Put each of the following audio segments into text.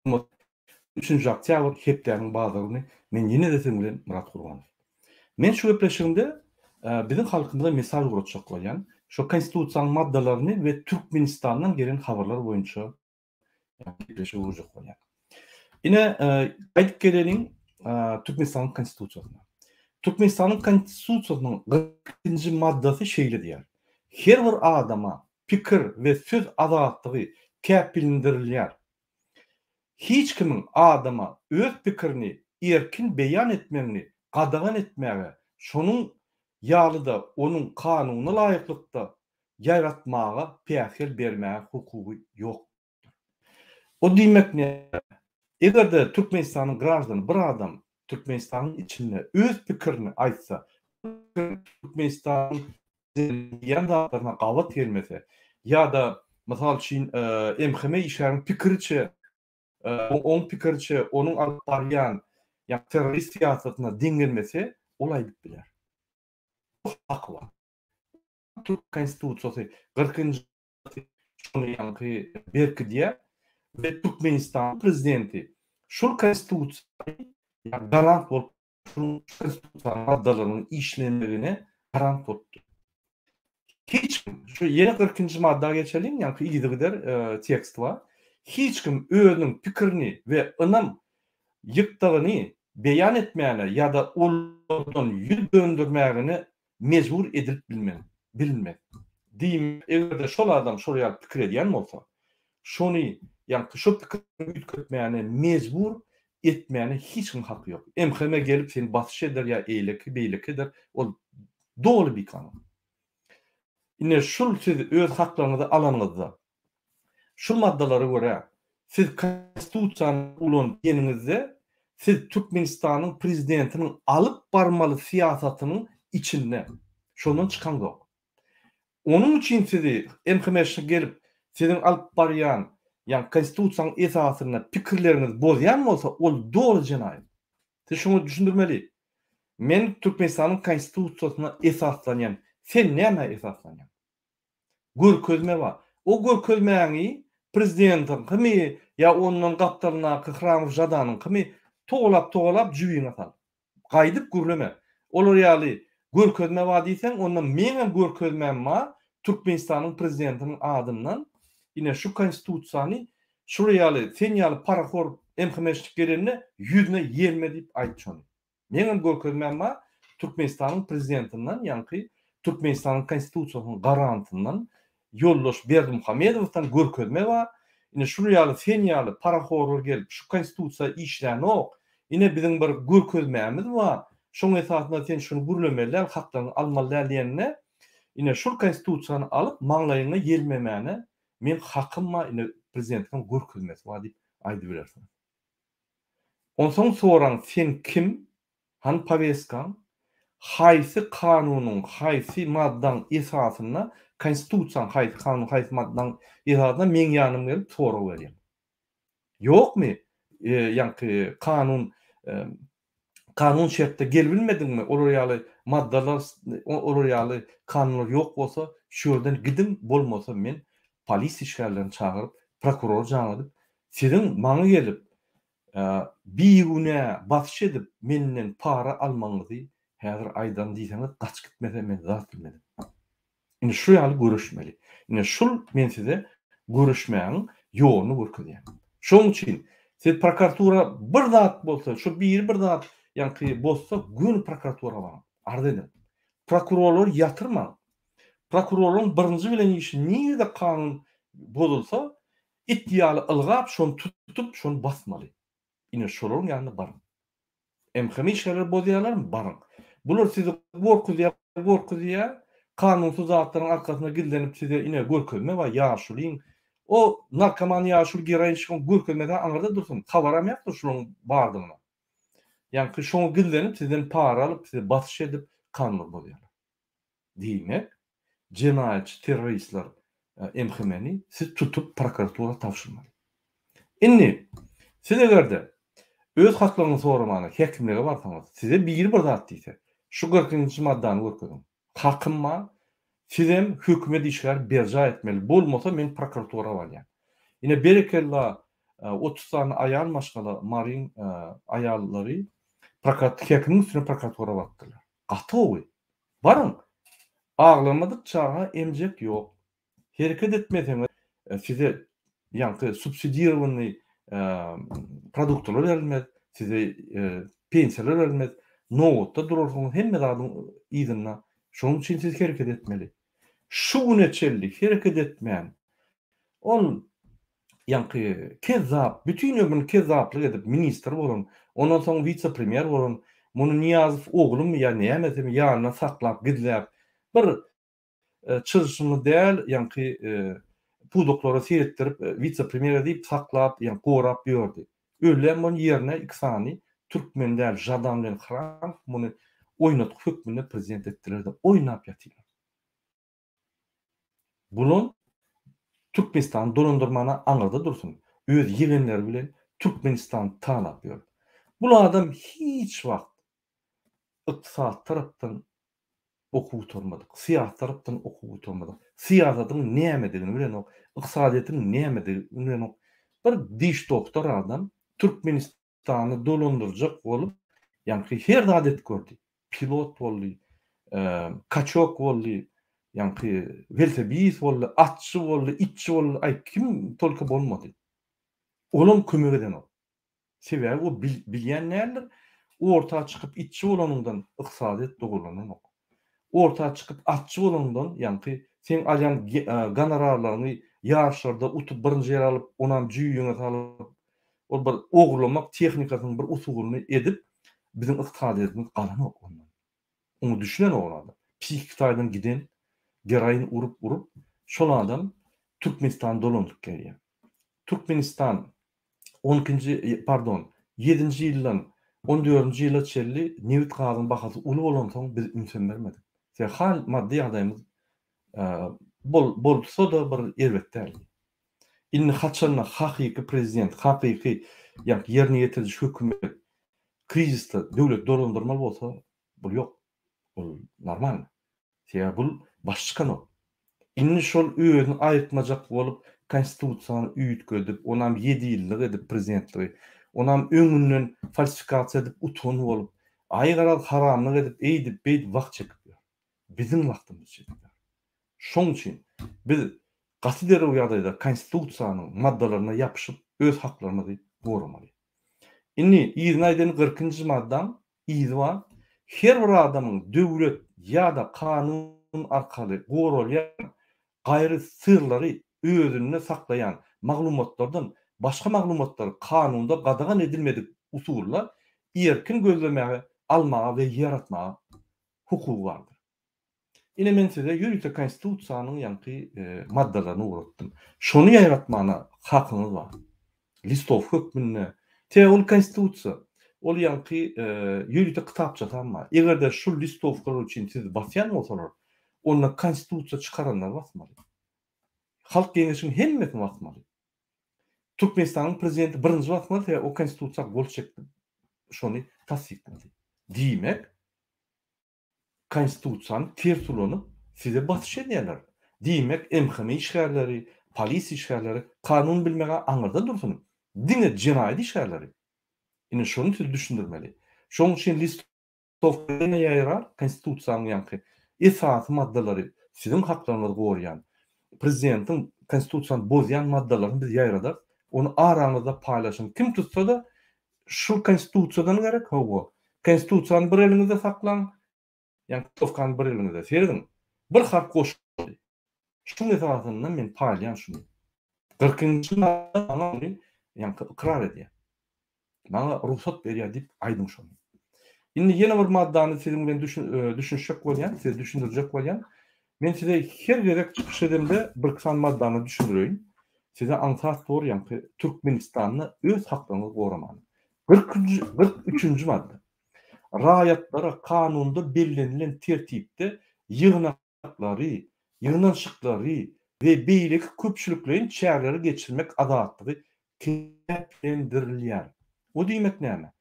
Üçünji oktýabr hepdäniň bazar güni men ýene-de siziň bilen Myrat Gurbanow. Men şu gepleşigimde biziň halkymyza mesaj ugratjak bolýan. Şo konstitusiýanyň maddalaryny we Türkmenistandan gelen habarlar boýunça gepleşik gurjak bolýan. Ine, gaýdyp geleliň Türkmenistanyň konstitusiýasyna. Türkmenistanyň konstitusiýasynyň 42-nji maddasy şeýle diýýär. Her bir adama pikir we söz azatlygy käpillendirilýär. Hiç kimiň adama öz pikirini erkin beýan etmegini gadagan etmäge, şonuň ýaly-da onuň kanuna laýyklykda ýaýratmaga päsgel bermäge hukugy ýokdur. O diýmek näme? Eger-de Türkmenistanyň graždany bir adam Türkmenistanyň içinde öz pikirini aýtsa, Türkmenistanyň diýýän zatlaryna gabat gelmese ýa-da mysal üçin MHM işgäriniň pikiriçe oň pikiriçe onuň alyp barýan ýa terrorist syýasatyna deň gelmese, ol aýdyp biler. Haky bar. Türk konstitusiýasy 40-njy şony ýaňky berkidýär we Türkmenistanyň prezidenti şol konstitusiýany garant bolup şol konstitusiýanyň maddalarynyň işlemegine garant bolup dur. Hiç kim, şu ýene 42-nji madda geçeliň, ýaňky yzygider tekst bar. Hiç kim özüniň pikirini we ynam ýykdygyny beýan etmäne ýa-da olardan ýüz döndürmägine mejbur edilip bilmez, bilinmez. Diýmek, eger-de şol adam şol ýaly pikir edýän bolsa, şony, ýaňky şo pikirini üýtgetmäne mejbur etmäne hiç kimiň haky ýok. MHM gelip seni basyş eder ýa eýleki, beýleki eder, ol doly bikanun. Ine şul siz öz haklaryňyzy alanyňyzda, Şu maddalara görä, siz Konstitusiýany ulan diýeniňizde, siz Türkmenistanyň Prezidentiniň alyp barmaly syýasatynyň içinde, şondan çykaňzok. Onuň üçin sizi MHM-şni gelip, siziň alyp barýan, ýagny Konstitusiýanyň esasynda pikirleriňizi bozýan bolsa, ol doly jenaýat. Siz şuňa düşündirmeli. Men Türkmenistanyň Konstitusiýasyna esaslanýan. Sen nämä esaslanýaň? Görkezme bar. O görkezmäňi prezidentiňkimi ýa ondan gapdalyndaky Hramow Žadanyňkymy togalap-togalap jübiňe sal. Gaýdyp gürleme. Olar ýaly görkezme bar diýseň, onda meňem görkezmäm bar Türkmenistanyň prezidentiniň adyndan ine şu konstitusiýany şular ýaly sen ýaly parahor MHM-şnik gelende ýüzüne ýelme diýip aýt şony. Meňem görkezmäm bar, Türkmenistanyň prezidentinden, ýaňky Türkmenistanyň Konstitusiýasynyň garantyndan ýoldaş Berdimuhamedowdan görkezme bar. Ine şul ýaly sen ýaly parahorlar gelip şu Konstitusiýa işlänok, ine biziň bir görkezmämiz bar, şoň esasynda sen şuny gürlemeli däl, haklaryňy almaly däl diýende, ine şul Konstitusiýany alyp maňlaýyňa ýelmemäne meň hakym bar, ine prezidentiň görkezmesi bar diýip aýdybilersiňiz. Onsoň soraň sen kim, hany poweskaň, haýsy kanunyň haýsy maddaň esasynda konstitusiýaň haýsy kanunyň haýsy maddaň esasynda meň ýanym gelip sorag berýäň. Ýokmy ýaňky kanun kanun şertde gelibilmediňmi olar ýaly maddalar olar ýaly kanunlar ýok bolsa şu ýerden gidiň bolmasa men polis işgärlerini çagyryp prokurory jaňladyp Siziň maňa gelip, bigünä basyş edip, menden para almagyňyzy häzir aýdaryn diýseňiz, gaçyp gitmese men zat bilmedim. Indi şu ýaly göreşmeli. Ine şul men size göreşmägiň ýoluny görkezýän. Şonuň üçin siz prokuratura bir zat bolsa, şu biri bir zat ýaňky bozsa, göni prokuratura baryň, arz ediň. Prokurorlary ýatyrmaň. Prokurorlaryň birinji bilen işi nirede kanun bozulsa, It ýaly ylgap şony tutup şony basmaly. Ine şolaryň ýanyna baryň. MHM işgärleri bozýarlarmy baryň. Bular sizi gorkuzýar gorkuzýar kanunsyz zatlaryň arkasynda gizlenip size ine görkezme bar ýaşulyň o narkoman ýaşuly geroinçigiň görkezmesi aňyrda dursun habaram ýokdur şularyň bardygyna. Ýaňky şoňa gizlenip sizden para alyp size basyş edip kanunlary bozýarlar. Diýmek, jenaýatçy terroristler MHM-ni siz tutup prokuratura tabşyrmaly. Indi, siz eger-de öz haklaryňyzy soramana häkimlige barsaňyz, size biri bir zat diýse, şu 42-nji maddany görkeziň. Hakym bar, sizem hökümet işgäri berjaý etmeli, bolmasa men prokuratura barýan. Ine, berekella, 30 sany aýal maşgala Maryň aýallary prokurat häkimiň üstüne prokuratura barypdyrlar. Gaty gowy. Baryň. Aglamadyk çaga emjek ýok. Hereket etmeseňiz size ýaňky subsidirowanyý produktalar berilmez, size pensiýalar berilmez, nobatda durarsyňyz hemme zadyň yzynda. Şonuň üçin siz hereket etmeli. Şu güne çenli hereket etmän, ol ýaňky kezzap, bütin ömrüni kezzaplyk edip ministr bolan, ondan soň wise-premýer bolan, muny Nyýazow oglumy ýa nämesimi ýanynda saklap, gizläp, bir çylşyrymly däl ýaňky pudaklara seretdirip wise-premýer diýip saklap, ýaňky gorap ýördi. Öldem muny ýerine iki sany türkmen däl Žadan bilen Hramow muny oýnatgy hökmünde prezident etdiler-de oýnap ýatyrlar. Bulam Türkmenistany dolandyrmana aňyrda dursun, öz ýegenleri bilen Türkmenistany talap ýör. Bul adam hiç wagt ykdysady tarapdan okuw gutarmadyk, syýasy tarapdan okuw gutarmadyk, syýasatyň nämedigini bilenok, ykdysadyýetiň nämedigini bilenok. Bir diş doktor adam Türkmenistany dolandyrjak bolup, ýaňky her zat edip gördi. Pilot boldy, kaçok boldy, ýaňky welosipedist boldy, atçy boldy, itçi boldy, aý kim tolko bolmady. Olam kömek edenok. Sebäbi o bilýän däldir. Orta çykyp itçi bolanyňdan ykdysadyýet dogrulananok. Orta çykyp atçy bolanyňdan ýaňky seň alýan gonorarlaryňy ýaryşlarda utup birinji ýer alyp onam jüýüňe salyp ol bir ogurlamak tehnikasynyň bir usulyny edip biziň ykdysadyýetimiz galanok ondan. Oňa düşünenok ol adam. Psihiki taýdan giden geroin urup urup şol adam Türkmenistany dolandyryp gelýär. Türkmenistan on ikinji, pardon, ýedinji ýyldan on dördünji ýyla çenli nebit gazyň bahasy uly bolansoň biz ünsem bermedik. Sebäbi hal maddy ýagdaýymyz bol bolsa-da bir erbet däldi. Indi haçanda hakyky prezident, hakyky ýa ýerine ýetiriji hökümet krizisde döwlet dolandyrmaly bolsa, bul ýok. Ol normalny. Sebäbi bul baş çykanok. Indi şol özüni aýyrtmajak bolup konstitusiýany üýtgedip, onam ýedi ýyllyk edip prezidentligi, onam öňünden falsifikasiýa edip utan bolup, aý garaz haramlyk edip eýdip beýdip wagt çekip ýör. Biziň wagtymyzy çekip ýör. Şoň üçin biz gaty derrew ýagdaýda konstitusiýanyň maddalaryna ýapyşyp öz haklarymyzy goramaly. Indi yzyny aýdaýyn kyrkynjy maddaň yzy bar. Her bir adamyň döwlet ýa-da kanun arkaly goralýan gaýry syrlary özünde saklaýan maglumatlardan başga maglumatlary kanunda gadagan edilmedik usulda erkin gözlemäge, almaga we ýaratmaga hukugy bardyr. Ine men size ýörite konstitusiýanyň ýaňky maddalaryny ugratdym. Şony ýaýratmana hakyňyz bar. Listowka hökmünde. Sebäbi ol konstitusiýa. Ol ýaňky ýörite kitapçasam bar. Eger-de şul listowkalar üçin sizi basýan bolsalar, onda konstitusiýa çykaranlar basmaly. Halk geňeşiň hemmesini basmaly. Türkmenistanyň prezidenti birinji basmaly, sebäbi o konstitusiýa gol çekdi, şony tassyklady. Diýmek, Konstitusiýany ters ulanyp, size basyş edýärler. Diýmek, MHM işgärleri, polisiýa işgärleri kanun bilmeg-ä aňyrda dursun, diňe jenaýat işgärleri. Ine, şony siz düşündirmeli. Şonuň üçin listowka ýene ýaýrar, Konstitusiýanyň ýaňky esasy maddalary, siziň haklaryňyzy goraýan, prezidentiň Konstitusiýany bozýan maddalaryny biz ýaýradarys. Ony araňyzda paýlaşyň. Kim tutsa-da, Şu konstitusiýadan gerek hawa. Konstitusiýany bir eliňizde saklaň, ýagny listowkany bir eliňizde. Serediň, bir harp goşuldy. Şuň esasynda men paýlaýan şuny. Kyrkynjy madda maňa ony ýaňky ykrar edýär. Maňa rugsat berýär diýip aýdyň şony. Indi ýene bir maddany siziň bilen düşünişjek bolýan, size düşündirjek bolýan. Men size her gezek çykyş edemde birki sany maddany düşündireýin. Size aňsat bor ýaňky Türkmenistanda öz haklaryňyzy goramany. Kyrkynjy, 43-nji madda. Raýatlara kanunda bellenilen tertipde ýygnaklary, ýygnanyşyklary we beýleki köpçülikleýin çäreleri geçirmek azatlygy kepillendirilýär. O diýmek näme?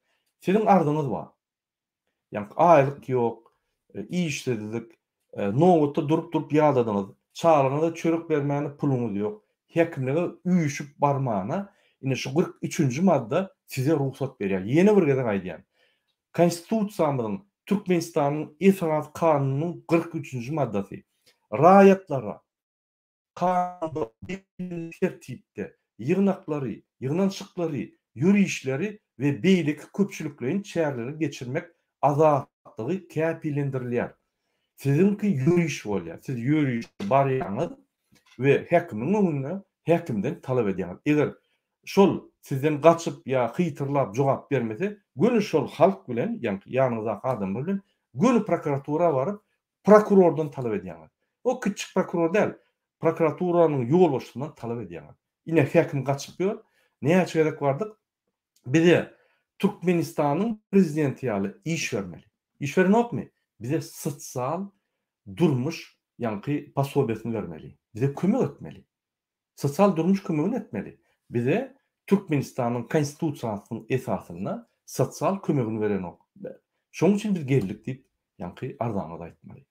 Siziň arzyňyz bar. Ýaňky aýlyk ýok, işsizlik, nobatda durup-durup ýadadyňyz, çagaňyza çörek bermäne puluňyz ýok, häkimlige üýşüp barmana, Ine şu 43-nji madda size rugsat berýär. Ýene bir gezek aýdýan. Konstitusiýamyzyň, Türkmenistanyň Esasy Kanunynyň 43-nji maddasy raýatlara kanunda bellenen tertipde ýygnaklary, ýygnanyşyklary, ýörişleri we beýleki köpçülikleýin çäreleri geçirmek azatlygy käpillendirilýär. Siziňki ýöriş bolýar. Siz ýörişe barýaňyz we häkimiň öňünde häkimden talap edýäňiz. Eger şol sizden gaçyp ýa hyýtyrlap jogap bermese, göni şol halk bilen, ýaňky ýanyňyzdaky adamlar bilen göni prokuratura baryp, prokurordan talap edýäňiz. O kiçjik prokuror däl, prokuraturanyň ýolbaşçysyndan talap edýäňiz. Ine häkim gaçyp ýör. Näçe gezek bardyk. Bize Türkmenistanyň prezidenti ýaly iş bermeli. Iş berenokmy? Bize sosial durmuş ýaňky posobiýasyny bermeli. Bize kömek etmeli. Sosial durmuş kömegini etmeli. Bize Türkmenistanyň Konstitusiýasynyň esasynda sosial kömegini berenok. Şonuň üçin biz geldik diýip, ýaňky arzaňyzy aýtmaly.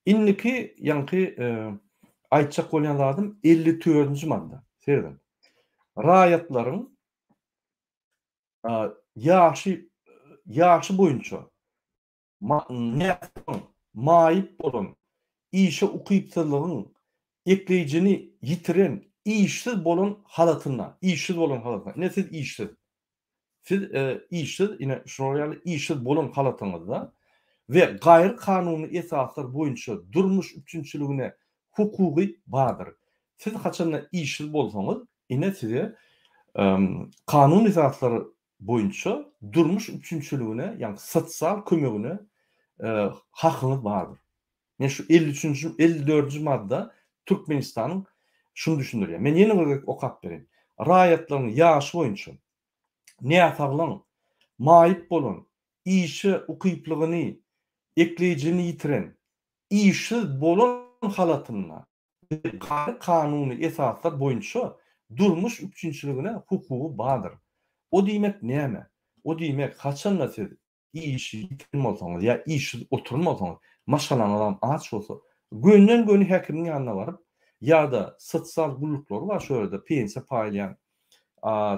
Indiki ýaňky aýtjak bolýan zadym 54-nji madda. Serediň. Raýatlaryň ýaşy ýaşy boýunça näsagyň, maýyp bolan, işe ukypsyzlygyň, ekleýjini ýitiren, işsiz bolan halatynda, işsiz bolan halatynda, ine siz işsiz, siz işsiz, ine şular ýaly işsiz bolan halatyňyzda we gaýry kanuny esaslar boýunça durmuş üpjünçiligine hukugy bardyr. Siz haçanda işsiz bolsaňyz, ine size kanun esaslar boýunça durmuş üpjünçiligine, ýagny sosial kömegine hakyňyz bardyr. Men şu 53-nji, 54-nji madda Türkmenistanyň şuny düşündirýär. Men ýene bir gezek okap bereýin. Raýatlaryň ýaşy boýunça näsaglaň, maýyp bolan, işe ukyplygyny, ekleýjini ýitiren, işsiz bolan halatynda Gaýry kanuny esaslar boýunça durmuş üpjünçiligine hukugy bardyr. O diýmek näme? O diýmek, haçan-da siz işi ýitiren bolsaňyz ýa işsiz oturan bolsaňyz, maşgalaňyzam aç bolsa, gönden-göni häkimiň ýanyna baryp ýa-da sosial gulluklary bar şu ýerde pensiýa paýlaýan,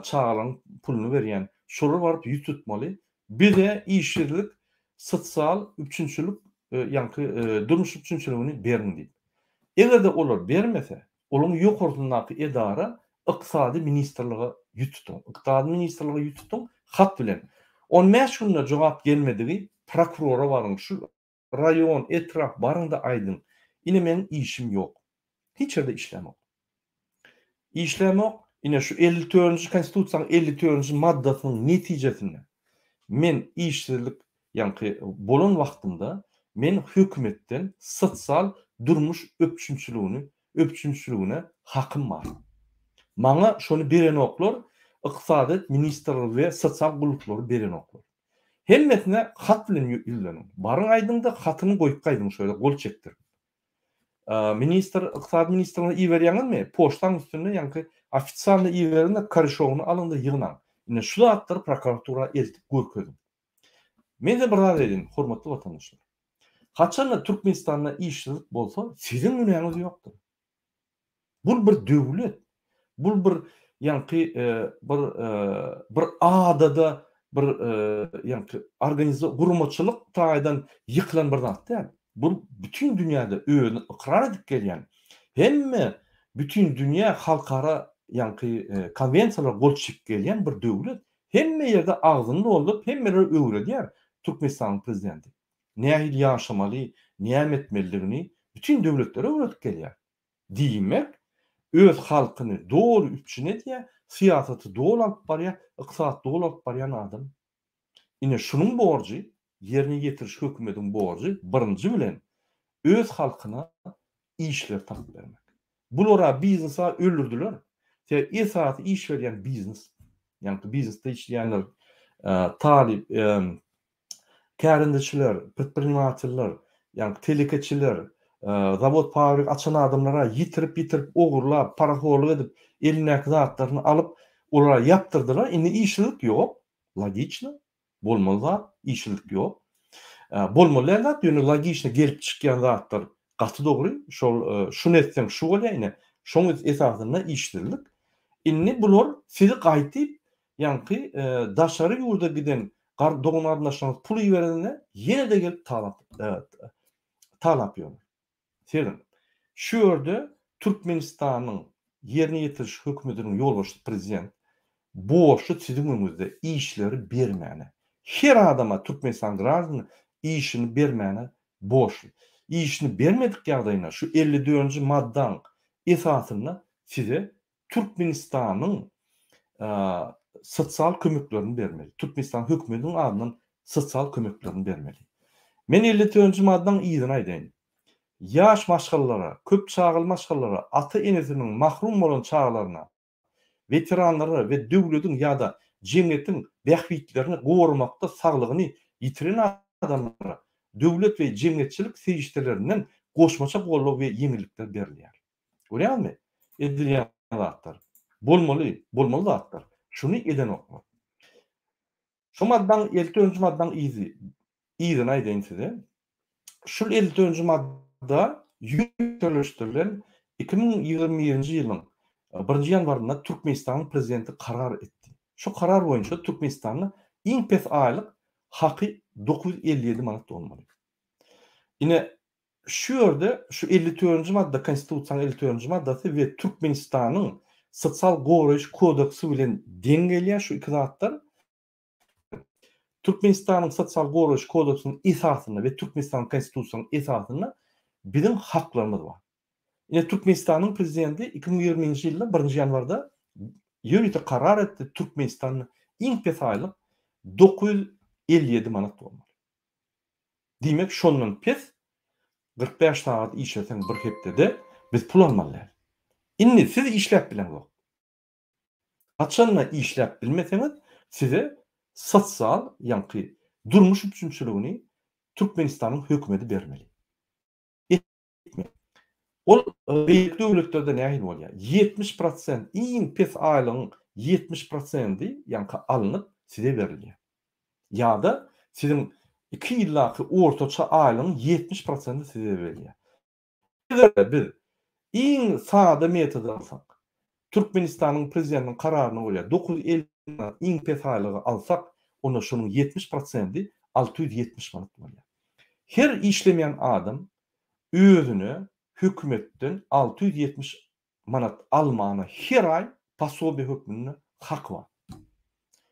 çagalaryň puluny berýän, şolara baryp ýüz tutmaly. Bize işsizlik sosial üpjünçilik ýaňky durmuş üpjünçiligini beriň diýip. Eger-de olar bermese, olaryň ýokarsyndaky edara Ykdysady ministrlige ýüz tutuň. Ykdysady ministrlige ýüz tutuň hat bilen. On bäş günde jogap gelmedigi prokurora baryň, şu raýon, etrap baryň-da aýdyň. Ine meniň işim ýok. Hiç ýerde işlämok. Işlämok. Ine şu 54-nji Konstitusiýanyň 54-nji maddasynyň netijesinde men işsizlik ýaňky bolan wagtymda men hökümetden sosial durmuş üpjünçiligini üpjünçiligine hakym bar. Maňa şony berenoklar, Ykdysadyýet ministrligi we sosial gulluklary berenoklar. Hemmesine hat bilen ýüzleniň. Baryň aýdyňda hatyny goýup gaýdyň şo ýere gol çekdirip. Ministr, ykdysady ministrine iberýäňizmi? Poçtaň üstünde ýaňky ofitsialny iberiň-de koreşogyny alyň-da ýygnaň. Ine şu zatlary prokuratura eltip görkeziň. Men size bir zat aýdaýyn, hormatly watandaşlar. Haçanda Türkmenistanda işsizlik bolsa, siziň günäňiz ýokdur. Bul bir döwlet. Bul bir ýaňky bir bir adada bir ýaňky organiza guramaçylyk taýdan ýykylan bir zat däl. Bul bütin dünýäde özüni ykrar edip gelýän, hemme bütin dünýä halkara ýaňky konwensiýalara gol çekip gelýän bir döwlet. Hemme ýerde agzyny dolduryp hemmelere öwredýär Türkmenistanyň prezidenti. Nähili ýaşamaly, näme etmelidigini bütin döwletlere öwredip gelýär. Diýmek, öz halkyny doly üpjün edýär, syýasaty doly alyp barýar, ykdysady doly alyp barýan adam. Ine şunuň borjy, ýerine ýetiriş hökümediň borjy birinji bilen öz halkyna işleri tapyp bermek. Bular-a biznesi öldürdiler. Sebäbi esasy iş berýän biznes. Ýagny biznesde işleýänler, talyp, kärendeçiler, predprinimateller, ýagny telekeçiler, zawod fabrik açan adamlara ýitirip-ýitirip ogurlap, parahorlyk edip, elindäki zatlaryny alyp, olara ýapdyrdylar. Indi işsizlik ýok. Logiçno. Bolmaly zat, işsizlik ýok. Bolmaly däl zat, ýöne logiçno gelip çykýan zatlar gaty dogry. Şol şuny etseň şu bolýar ine. Şoň esasynda işsizlik. Indi bular sizi gaýtyp ýaňky daşary ýurda giden dogan-garyndaşlaryňyz pul ibereninde ýene-de gelip talap talap ýörler. Serediň. Şu ýerde Türkmenistanyň ýerine ýetiriş hökümetiniň ýolbaşçysy prezident borçly siziň öňüňizde işleri bermäne. Her adama Türkmenistan graždanyna işini bermäne borçly. Işini bermedik ýagdaýynda şu 54-nji maddaň esasynda size Türkmenistanyň sosial kömeklerini bermeli. Türkmenistan hökümetiniň adyndan sosial kömeklerini bermeli. Men 54-nji maddaň yzyny aýdaýyn. Ýaş maşgalalara, köp çagaly maşgalalara, ata-enesiniň mahrum bolan çagalaryna, weteranlara we döwlediň ýa-da jemgyýetiň bähbitlerini goramakda saglygyny ýitiren adamlara döwlet we jemgyýetçilik serişdelerinden goşmaça goldaw we ýeňillikler berilýär. Görýäňizmi? Edilýän zatlar. Bolmaly, bolmaly zatlar. Şuny edenoklar. Şu maddaň 54-nji maddaň yzy, yzyny aýdaýyn size. Şul 54-nji madda ýöriteleşdirilen 2021-nji ýylyň birinji ýanwarynda Türkmenistanyň prezidenti karar etdi. Şu karar boýunça Türkmenistanda iň pes aýlyk haky 957 manat bolmaly. Ine, şu ýerde şu 54-nji madda Konstitusiýanyň 54-nji maddasy we Türkmenistanyň sosial goraýyş kodeksi bilen deň gelýär şu iki zatlar. Türkmenistanyň sosial goraýyş kodeksiniň esasynda we Türkmenistanyň Konstitusiýasynyň esasynda biziň haklarymyz bar. Ine Türkmenistanyň prezidenti 2020-nji ýylda birinji ýanwarda ýörite karar etdi, Türkmenistanda iň pes aýlyk 957 manat bolmaly. Diýmek şondan pes 45 sagat işleseň bir hepdede biz pul almaly däl. Indi siz işläp bileňzok. Haçanda işläp bilmeseňiz size sosial ýaňky durmuş üpjünçiligini Türkmenistanyň hökümeti bermeli. Etmeli. Ol beýleki döwletlerde nähili bolýar? 70 prosent iň pes aýlygyň 70 prosendi ýaňky alnyp size berilýär. Ýa-da siziň iki ýyldaky ortaça aýlygyň 70 prosendi size berilýär. Eger-de biz iň sada metody alsak, Türkmenistanyň Prezidentiniň kararyna görä 950 manat iň pes aýlygy alsak, onda şonuň 70 prosendi 670 manat bolýar. Her işlemeýän adam özüne hökümetden 670 manat almana her aý posobiýe hökmünde haky bar.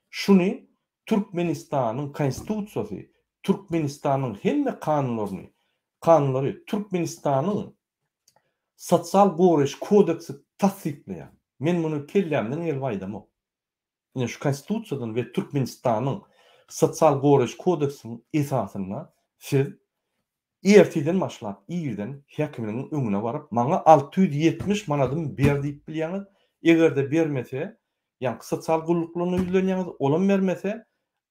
Şuny Türkmenistanyň Konstitusiýasy, Türkmenistanyň hemme kanunlaryny, kanunlary, Türkmenistanyň Sosial goraýyş kodeksi tassyklaýar. Men muny kellämden gelip aýdamok. Ine şu Konstitusiýadan we Türkmenistanyň Sosial goraýyş kodeksiniň esasynda siz ertirden başlap irden häkimligiň öňüne baryp maňa 670 manadymy ber diýip bilýäňiz. Eger-de bermese, ýaňky sosial gulluklaryna ýüzlenýäňiz, olam bermese,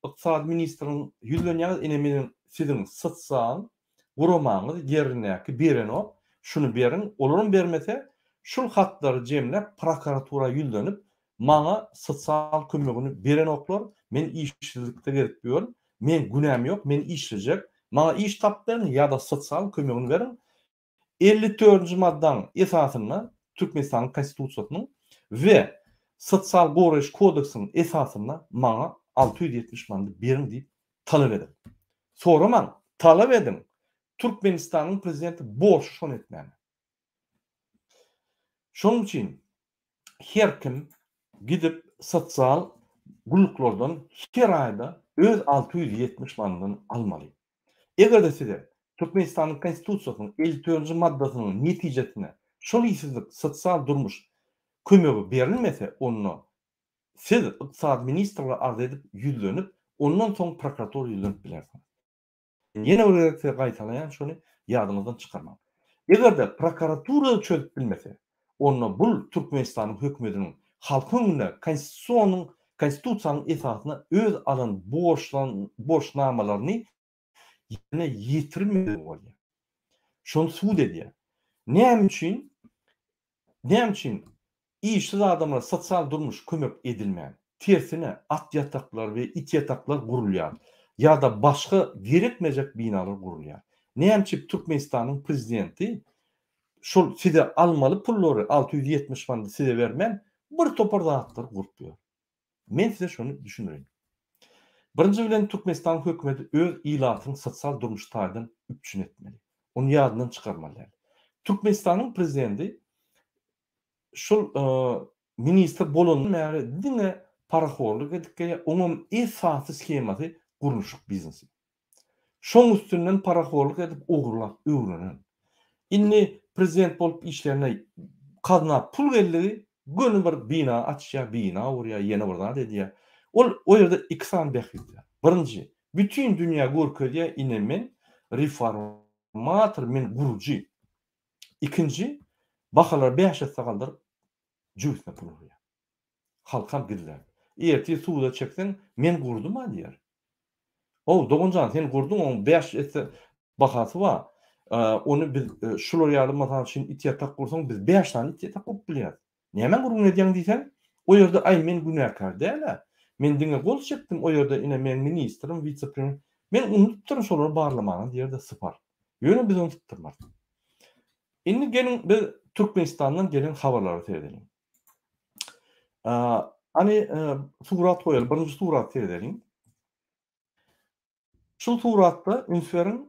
ykdysady ministriň ýüzlenýäňiz, ine meniň siziň sosial guramaňyz ýerindäki berenok, şuny beriň, olaram bermese, şul hatlary jemläp prokuratura ýüzlenip, maňa sosial kömegini berenoklar, men işsizlikde gezip ýörün, meň günäm ýok, men işlejek, maňa iş tapyp beriň ýa-da sosial kömegini beriň, 54-nji maddaň esasynda Türkmenistanyň Konstitusiýasynyň we Sosial goraýyş kodeksiniň esasynda maňa 670 manady beriň diýip talap ediň. Soramaň, talap ediň. Türkmenistanyň prezidenti borçly şony etmäge. Şonuň üçin her kim gidip sosial gulluklardan her aýda öz 670 manadyny almaly. Eger-de size Türkmenistanyň Konstitusiýasynyň 54-nji maddasynyň netijesinde şol işsizlik sosial durmuş kömegi berilmese, onda siz Ykdysady ministrlige arza edip ýüzlenip, ondan soň prokuratura ýüzlenip bilersiňiz. Ýene bir gezek size gaýtalaýan şony ýadyňyzdan çykarmaň. Eger-de prokuratura çözüp bilmese, onda bul Türkmenistanyň hökümetiniň halkyň öňünde konstitusionyň konstitusiýanyň esasynda öz alan borçlan borçnamalaryny ýerine ýetirmedigi bolýar. Şony sud edýär. Näme üçin Näme üçin işsiz adamlara sosial durmuş kömek edilmän, tersine at ýataklar we it ýataklar gurulýar ýa-da başga gerekmejek binalar gurulýar? Näme üçin Türkmenistanyň prezidenti şol size almaly pullary 670 manady size bermän, bir topar zatlary gurup ýör. Men size şony düşündireýin. Birinji bilen Türkmenistanyň hökümeti öz ilatyny sosial durmuş taýdan üpjün etmeli. Ony ýadyndan çykarmaly däl. Türkmenistanyň prezidenti şol ministr bolandan bäri diňe parahorlyk edip gelýär, oňam esasy shemasy gurluşyk biznesi. Şoň üstünden parahorlyk edip ogurlap öwrenen. Indi prezident bolup işlände gazna pul geldigi göni bir bina açýar, bina gurýar, ýene bir zat edýär. Ol o ýerde iki sany bähbit bar. Birinji, bütin dünýä görkezýär ine men reformator, men gurujy. Ikinji, bahalary bäş esse galdyryp jübüsine pul urýar. Halkam gizläp. Ertir suda çekseň, men gurdum-a diýer. How, dogan jan, sen gurduň, oň bäş esse bahasy bar. Ony biz şular ýaly, mysal üçin, it ýatak gursaň, biz bäş sany it ýatak gurup bilýäris. Nämäň gürrüňini edýäň diýseň, o ýerde, aý, men günäkär däl-ä. Men diňe gol çekdim, o ýerde ine meň ministrim, wise-premýer. Men unudypdyryn şolary barlamaga diýer-de sypar. Ýöne biz ony sypdyrmarys. Indi geliň biz Türkmenistandan gelen habarlara seredeliň. Hany surat goýaly, birinji surat seredeliň. Şu suratda üns beriň.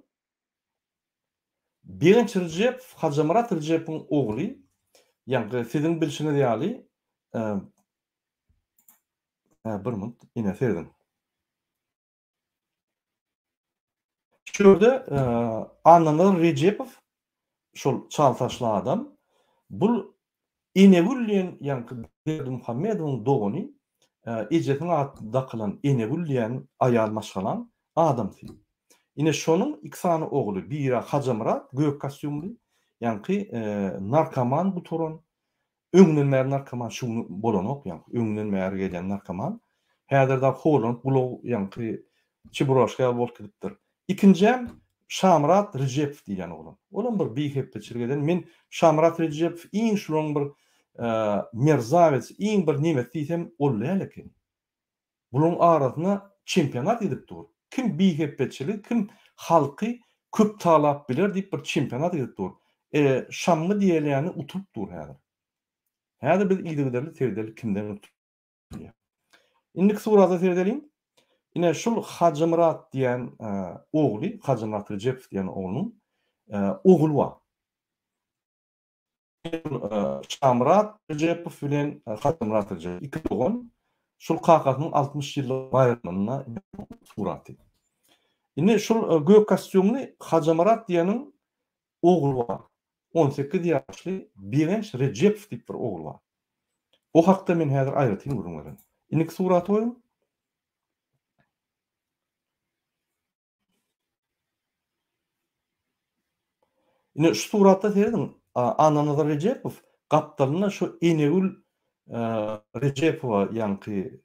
Begenç Rejepow, Hajamyrat Rejepowyň ogly, ýaňky siziň bilşiňiz ýaly, bir minut, ine serediň. Şu ýerde Annanazar Rejepow, şol çal saçly adam, bul Enegül diýen ýaňky Berdimuhamedowyň dogany, ejesiniň ady dakylan Enegül diýen aýal maşgalaň adamsy. Ine şonuň iki sany ogly, biri Hajamyrat, gök kostýumly, ýaňky narkoman gutaran, Öňden bäri narkoman şu gün bolanok ýaňky öňden bäri gelýän narkoman. Häzir dagy horlanyp gulagy ýaňky çeburaşka ýaly bolup gidipdir. Ikinjäm Şamyrat Rejepow diýilýän oglan. Olam bir bihepbeçilik eden. Men Şamyrat Rejepow iň şularyň bir merzawec iň bir nemesi diýsem ol däl eken. Bularyň arasynda çempionat gidip dur. Kim bihepbeçiligi kim halky köp talap biler diýip bir çempionat gidip dur. E, Şammy diýelýäni utulyp dur häzir. Häzir biz yzygiderli seredeli kimden utulýar. Indiki surata seredeliň. Ine şul Hajymyrat diýen ogly, Hajymyrat Rejepow diýen oglunyň ogly bar. Şamyrat Rejepow bilen Hajymyrat Rejepow iki dogan şul kakasynyň 60 ýyllyk baýramynda suraty. Indi şul gök kostýumly Hajymyrat diýeniň ogly bar. 18 ýaşly Begenç Rejepow diýip bir ogly bar. O hakda men häzir aýratyn gürrüň bererin. Indiki suraty goýuň. Ine şu suratda serediň, Annanazar Rejepow gapdalynda şu Enegül Rejepowa ýaňky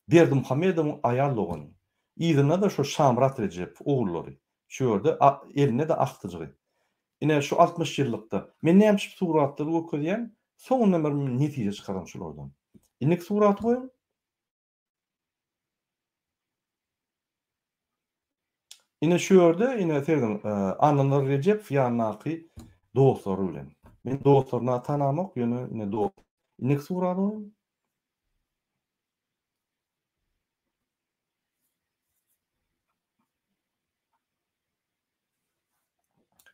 Berdimuhamedowyň aýal dogany. Yzynda-da şu Şamyrat Rejepow ogullary. Şu ýerde elinde-de agtyjygy. Ine şu 60 ýyllykda. Men näme üçin suratlary görkezýän? Soňunda bir netije çykaran şulardan. Indiki suraty goýuň. Ine şu ýerde ine serediň Annanazar Rejepow ýanyndaky dostlary bilen. Men dostlaryny tanamok ýöne ine dost. Indiki suraty goýuň.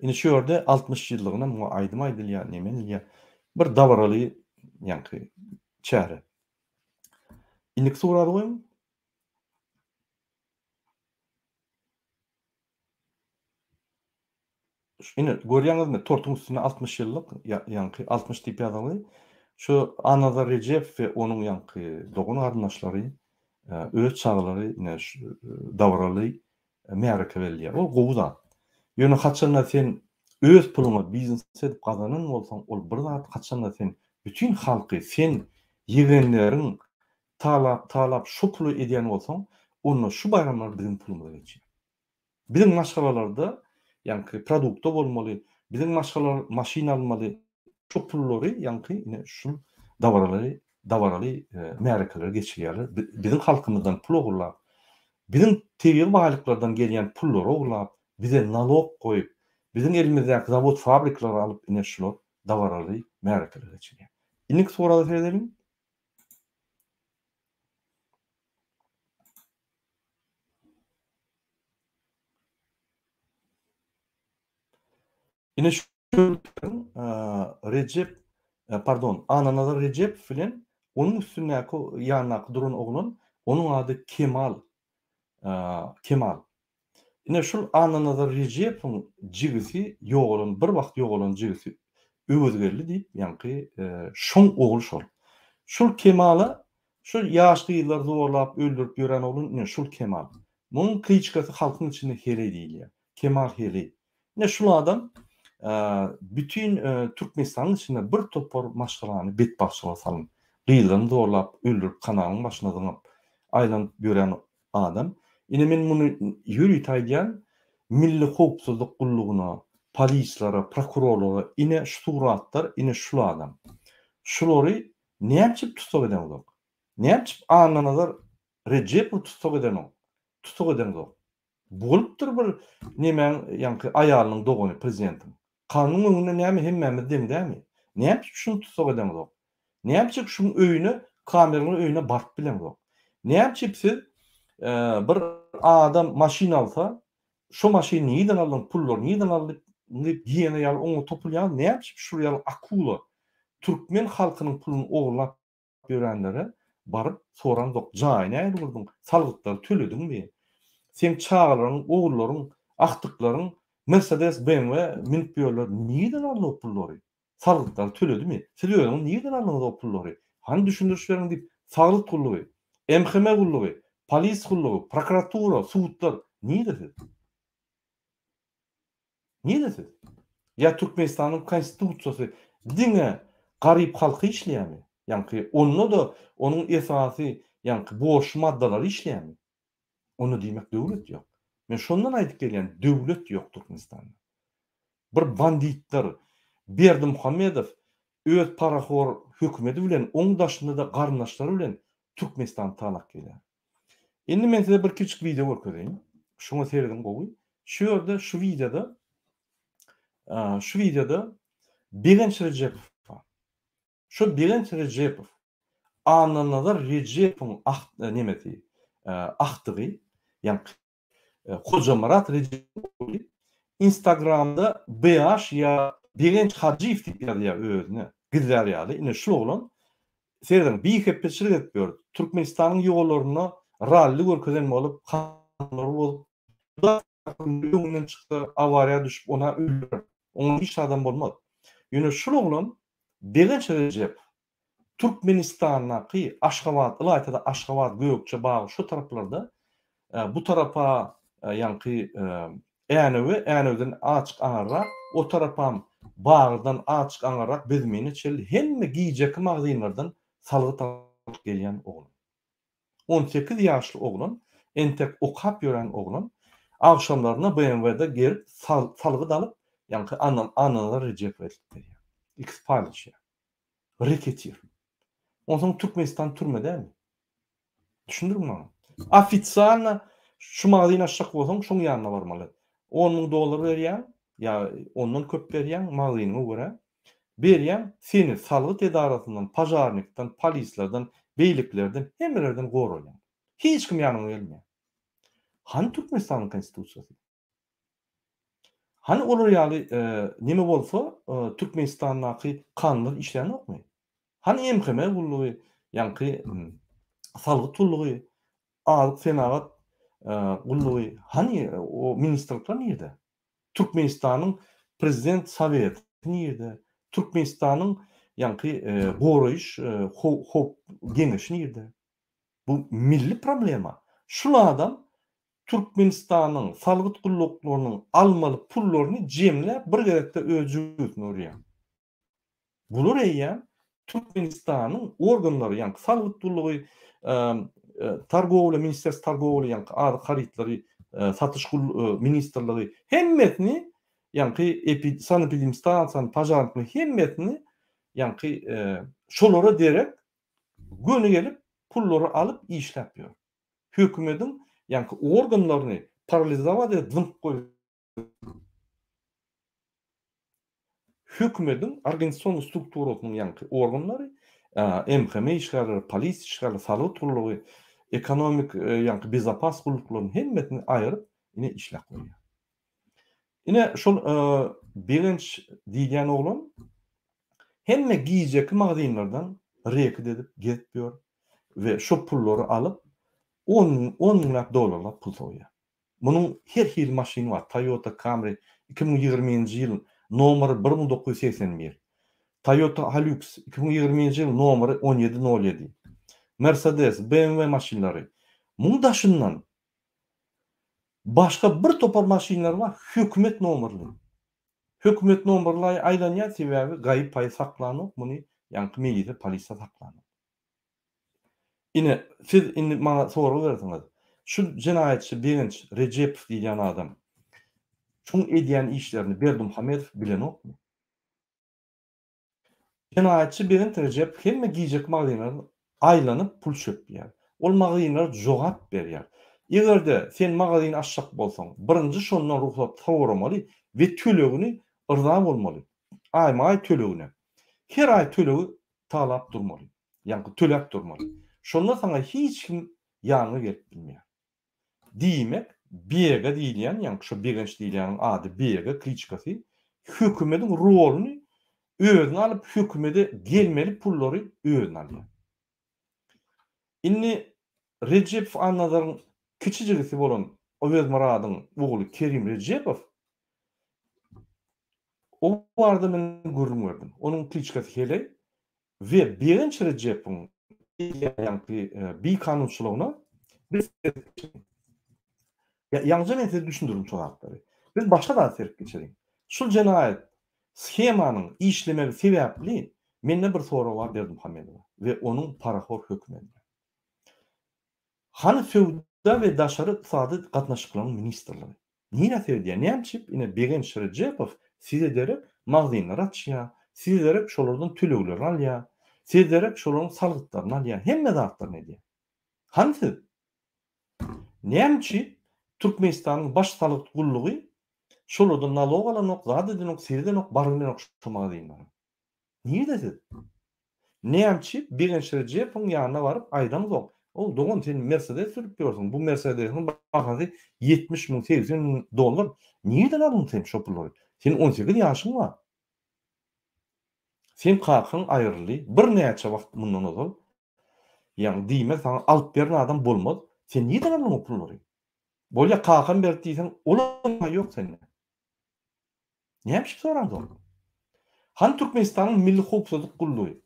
Ine şu ýerde 60 ýyllygyna muňa aýdym aýdylýar, neme edilýär. Bir dabaraly ýaňky çäre. Indiki suraty goýuň. Ine, görýäňizmi, tortuň üstünde 60 ýyllyk, ýaňky 60 diýip ýazylgy. Şu Annazar Rejepow we onuň ýaňky dogan-garyndaşlary, öz çagalary ine şu dabaraly märeke berilýär. Ol gowy zat. Ýöne haçanda sen öz puluňa biznes edip gazanan bolsaň, ol bir zat, haçanda sen bütin halky sen ýegenleriň talap talap şo puly edýän bolsaň, onda şu baýramlar biziň pulumyza geçýär. Biziň maşgalalarda ýaňky produkta bolmaly, biziň maşgalalar maşyn almaly, şo pullary ýaňky ine şul dabaraly dabaraly märekeleri geçirýärler. Biziň halkymyzdan pul ogurlap, biziň tebigy baýlyklardan gelýän pullary ogurlap, bize nalog goýup, biziň elimizdäki zawod fabriklary alyp ine şular dabaraly märekeler geçirýär. Indiki surata seredeliň. Ine şu Rejep, pardon, Annanazar Rejepow bilen onuň üstündäki ýanyndaky duran oglan, onuň ady Kemal, Kemal. Ine şul Annanazar Rejepowyň jigisi ýogalan, bir wagt ýogalan jigisi Öwezgeldi diýip, ýaňky şoň ogly şol. Şul Kemala şu ýaş gyzlary zorlap öldürip ýören oglan ine şul Kemal. Munuň kliçkasy halkyň içinde heleý diýilýär. Kemal heleý. Ine şul adam bütin Türkmenistanyň içinde bir topar maşgalany betbagtçylyga salyň, gyzlaryny zorlap öldürip kanalyň başyna zyňyp aýlanyp ýören adam. Ine men muny ýörite aýdýan Milli howpsuzlyk gullugyna, polislara, prokurorlara ine şu suratlar ine şul adam. Şulary näme üçin tussag edeňzok? Näme üçin Annanazar Rejepowy tussag edenok? Tussag edeňzok? Bolupdyr bir nemäň ýaňky aýalynyň dogany prezidentiň. Kanunyň öňünde näme hemmämiz deň dämi? Näme üçin şuny tussag edeňzok? Näme üçin şuň öýüne kameranyň öýüne baryp bileňzok? Näme üçin siz bir adam maşyn alsa şo maşyny nirden aldyň pullary nirden aldy diýip diýene ýaly oňa topulýaňyz näme üçin şul ýaly akula türkmen halkynyň puluny ogurlap ýörenlere baryp soraňzok, jaýy nähili gurduň, salgytlary tölediňmi? Seň çagalaryň, ogullaryň, agtyklaryň Mercedes, BMW münüp ýörler, nireden aldy o pullary? Salgytlary töledimi? Siz özüňiz nireden aldyňyz o pullary? Hany düşündiriş beriň diýip, saglyk gullugy, MHM gullugy, polis gullugy, prokuratura, sudlar, nirde siz? Nirde siz? Ýa Türkmenistanyň konstitusiýasy diňe garyp halka işleýärmi? Ýaňky onda-da onuň esasy ýaňky borçly maddalary işleýärmi? Onda diýmek döwlet ýok. Men şondan aýdyp gelýän döwlet ýok Türkmenistanda. Bir banditler Berdimuhamedow öz parahor hökümedi bilen oň daşynda-da garyndaşlary bilen Türkmenistany talap gelýär. Indi men size bir kiçik wideo görkezeýin. Şuňa serediň gowy. Şu ýerde şu wideoda şu wideoda Begenç Rejepow bar. Şu Begenç Rejepow Annanazar Rejepowyň ah nemesi agtygy, ýagny Hojamyrat Rejepow Instagramda BH ýa Begenç Hajyýew diýip ýazýar özüne, gizlär ýaly. Ine şul oglan serediň bihepbeçilik edip ýör. Türkmenistanyň ýollarynda ralli görkezen bolup, kanunlary bozup, öňünden çyksa awariýa düşüp ona öldürer. Oňa hiç zadam bolmaz. Ýöne şul oglan Begenç Rejepow Türkmenistandaky Aşgabat, ylaýta-da Aşgabat, Gökje bag şu taraplarda bu tarapa ýaňky Änewe, Änewden azjyk aňyrrak, o tarapam Bagyrdan azjyk aňyrrak Büzmeýine çenli hemme gijeki magazynlardan salgyt alyp gelýän oglan. 18 ýaşly oglan, entek okap ýören oglan, agşamlaryna BMW-de gelip salgyt alyp, ýaňky Annanazar Rejepowa eltip berýär. Ikisi paýlaşýar. Reketir. Onsoň Türkmenistan türme dälmi? Düşündiriň maňa. Ofisialno şu magazin açjak bolsaň şoň ýanyna barmaly. 10 müň dollar berýäň ýa ondan köp berýäň magazynyňa görä. Berýäň seni salgyt edarasyndan, požarnikden, polislerden, beýlekilerden hemmelerden goralýaň. Hiç kim ýanyňa gelmeýär. Hany Türkmenistanyň konstitusiýasy? Hany olar ýaly neme bolsa Türkmenistandaky kanunlar işlänokmy? Hany MHM gullugy, ýaňky salgyt gullugy, azyk senagat gullugy, hany o ministrlikler nirde? Türkmenistanyň prezident soweti nirde? Türkmenistanyň ýaňky goraýyş howp geňeşi nirde? Bu milli problema. Şul adam Türkmenistanyň salgyt gulluklarynyň almaly pullaryny jemläp bir gezekde öz jübüsine urýar. Bular eýýäm Türkmenistanyň organlary, ýagny salgyt gullugy, targowlya, Ministerstwo targowlya, ýagny azyk harytlary satyş ministrligi hemmesini, ýagny sanepidemstansiýany, požarnikni hemmesini, ýagny şolara derek göni gelip pullary alyp işläp ýör. Hökümediň ýaňky organlaryny paralizowat edip zyňyp goýup. Hökümediň organizasion strukturasynyň ýaňky organlary, MHM işgärleri, polisiýa işgärleri, salgyt gullugy, ekonomik ýaňky bezopas gulluklaryny hemmesini aýyryp, ine işläp goýýar. Ine şol Begenç diýilýän oglan hemme gijeki magazynlardan reket edip gezip ýör we şo pullary alyp on on müňläp dollarlap pul sowýar. Munuň her hili maşyny bar, Toyota Camry 2020-nji ýyl nomery 1981, Toyota Hilux 2020-nji ýyl nomery 1707, Mercedes, BMW maşynlary. Muň daşyndan başga bir topar maşynlary bar, hökümet nomerli. Hökümet nomerli aýlanýar, sebäbi gaýy-paýy saklanok, muny ýaňky milisiýa, polisiýa saklanok. Ine, siz indi maňa sorag bersiňiz. Şu jenaýatçy Begenç Rejepow diýilýän adam şuň edýän işlerini Berdimuhamedow bilenokmy? Jenaýatçy Begenç Rejepow hemme gijeki magazynlara aýlanyp pul çöpleýär. Ol magazynlara jogap berýär. Eger-de sen magazyn açjak bolsaň, birinji şondan rugsat soramaly we tölegini yrza bolmaly. Aýma-aý tölegine. Her aý tölegi talap durmaly. Ýaňky töläp durmaly. Şonda saňa hiç kim ýanyňa gelip bilmeýär. Diýmek, Bega diýilýän, ýaňky şo Begenç diýilýäniň ady Bega, kliçkasy, hökümediň roluny özüne alyp, hökümede gelmeli pullary özüne alýar. Indi Rejepow Annazaryň kiçi jigisi bolan Öwezmyradyň ogly Kerim Rejepow O barada men gürrüň berdim. Onuň kliçkasy Heleý we Begenç Rejepowyň ýaňky bikanunçylygyna biz Ýaňyja men size düşündirdim şo zatlary. Biz başga zada serip geçeliň. Şul jenaýat shemanyň işlemegi sebäpli mende bir sorag bar Berdimuhamedowa we onuň parahor hökümetine. Hany söwda we daşary ykdysady gatnaşyklaryň ministrligi? Nirä seredýär? Näme üçin ine Begenç Rejepow size derek magazynlar açýar, size derek şolardan tölegleri alýar, size derek şolaryň salgytlaryny alýar, hemme zatlaryny edýär. Hany siz? Näme üçin Türkmenistanyň baş salgyt gullugy şolardan nalog alanok, zat edenok, seredenok, baryp bilenok şo magazynlara? Nirde siz? Nämçi Begenç Rejepowyň ýanyna baryp aýdaňzok, Ow, dogan sen Mersedes sürüp ýörsüň, bu Mersedesiň bahasy 70 müň, 80 müň dollar, nirden aldyň sen şo pullary? Seniň 18 ýaşyň bar. Seň kakaň aýryldy birnäçe wagt mundan ozal. Ýagny diýmek saňa alyp beren adam bolmaz. Sen nirden aldyň o pullary? Bolýa kakam berdi diýseň, olam ýok sende. Näme üçin soraňzok? Hany Türkmenistanyň Milli howpsuzlyk gullugy?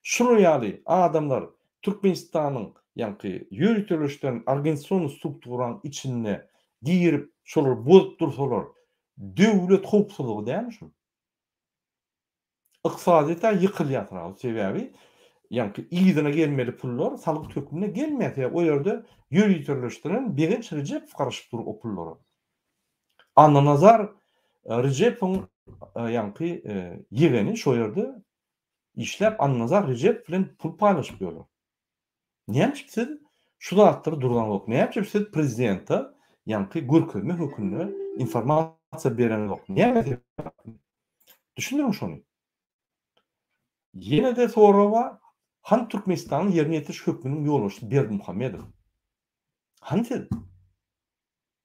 Şular ýaly adamlar Türkmenistanyň ýaňky ýöriteleşdirilen organizasion strukturanyň içinde girip şolary bozup dursalar döwlet howpsuzlygy dälmi şul? Ykdysadyýet-ä ýykylýar srazu sebäbi ýaňky yzyna gelmeli pullar salgyt hökmünde gelmeýär sebäbi o ýerde ýöriteleşdirilen Begenç Rejepow garaşyp dur o pullara. Annanazar Rejepowyň ýaňky ýegeni şo ýerde işläp Annanazar Rejepow bilen pul paýlaşyp ýörler. Näme üçin siz şu zatlary durzaňzok? Näme üçin siz prezidente ýaňky görkezme hökünde informasiýa bereňzok? Näme sebäpli? Düşündiriň şony. Ýene-de sorag bar, hany Türkmenistanyň ýerine ýetiriş hökmüniň ýolbaşçysy Berdimuhamedow? Hany siz?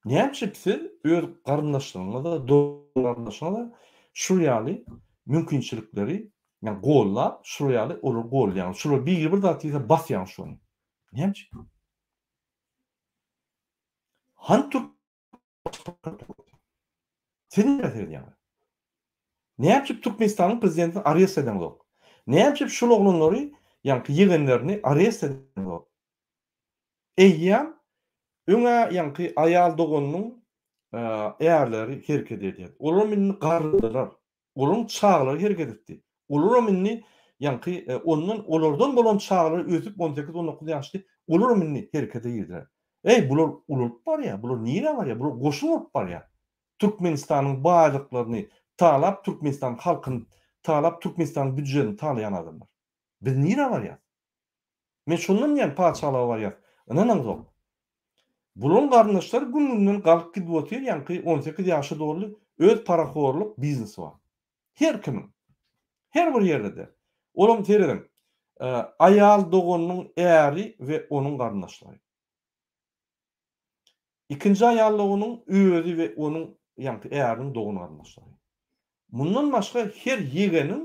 Näme üçin siz öz garyndaşlaryňyza, dogan-garyndaşyňyza şul ýaly mümkinçilikleri ýagny gollap, şul ýaly olary gollaýaňyz? Şular biri bir zat diýse basýaňyz şony. Näme üçin? Hany türk Siz näme seredýäňiz? Näme üçin Türkmenistanyň prezidentini arest edeňzok? Näme üçin şul oglanlary, ýaňky ýegenlerini arest edeňzok? Eýýäm öň-ä ýaňky aýal doganynyň ärleri hereket edýärdi. Olaram indi garrydylar. Olaryň çagalary hereket etdi. Olaram indi ýaňky ondan olardan bolan çagalar ösüp on sekiz, on dokuz ýaşly, olaram indi herekete girdiler. Eý, bular ulalyp barýar, bular nirä barýar, bular goşun bolup barýar. Türkmenistanyň baýlyklaryny talap, Türkmenistanyň halkyny talap, Türkmenistanyň býujetini talaýan adamlar. Biz nirä barýas? Men şondan diýýän patyşalyga barýas. Ynanaňzok. Bularyň garyndaşlary gün-günden galyp gidip otyr, ýaňky 18 ýaşy doldy, öz parahorluk biznesi bar. Her kimiň. Her bir ýerde-de. Olam serediň, aýal doganynyň äri we onuň garyndaşlary. Ikinji aýal doganyň özi we onuň, ýaňky äriniň dogan-garyndaşlary. Mundan başga her ýegeniň,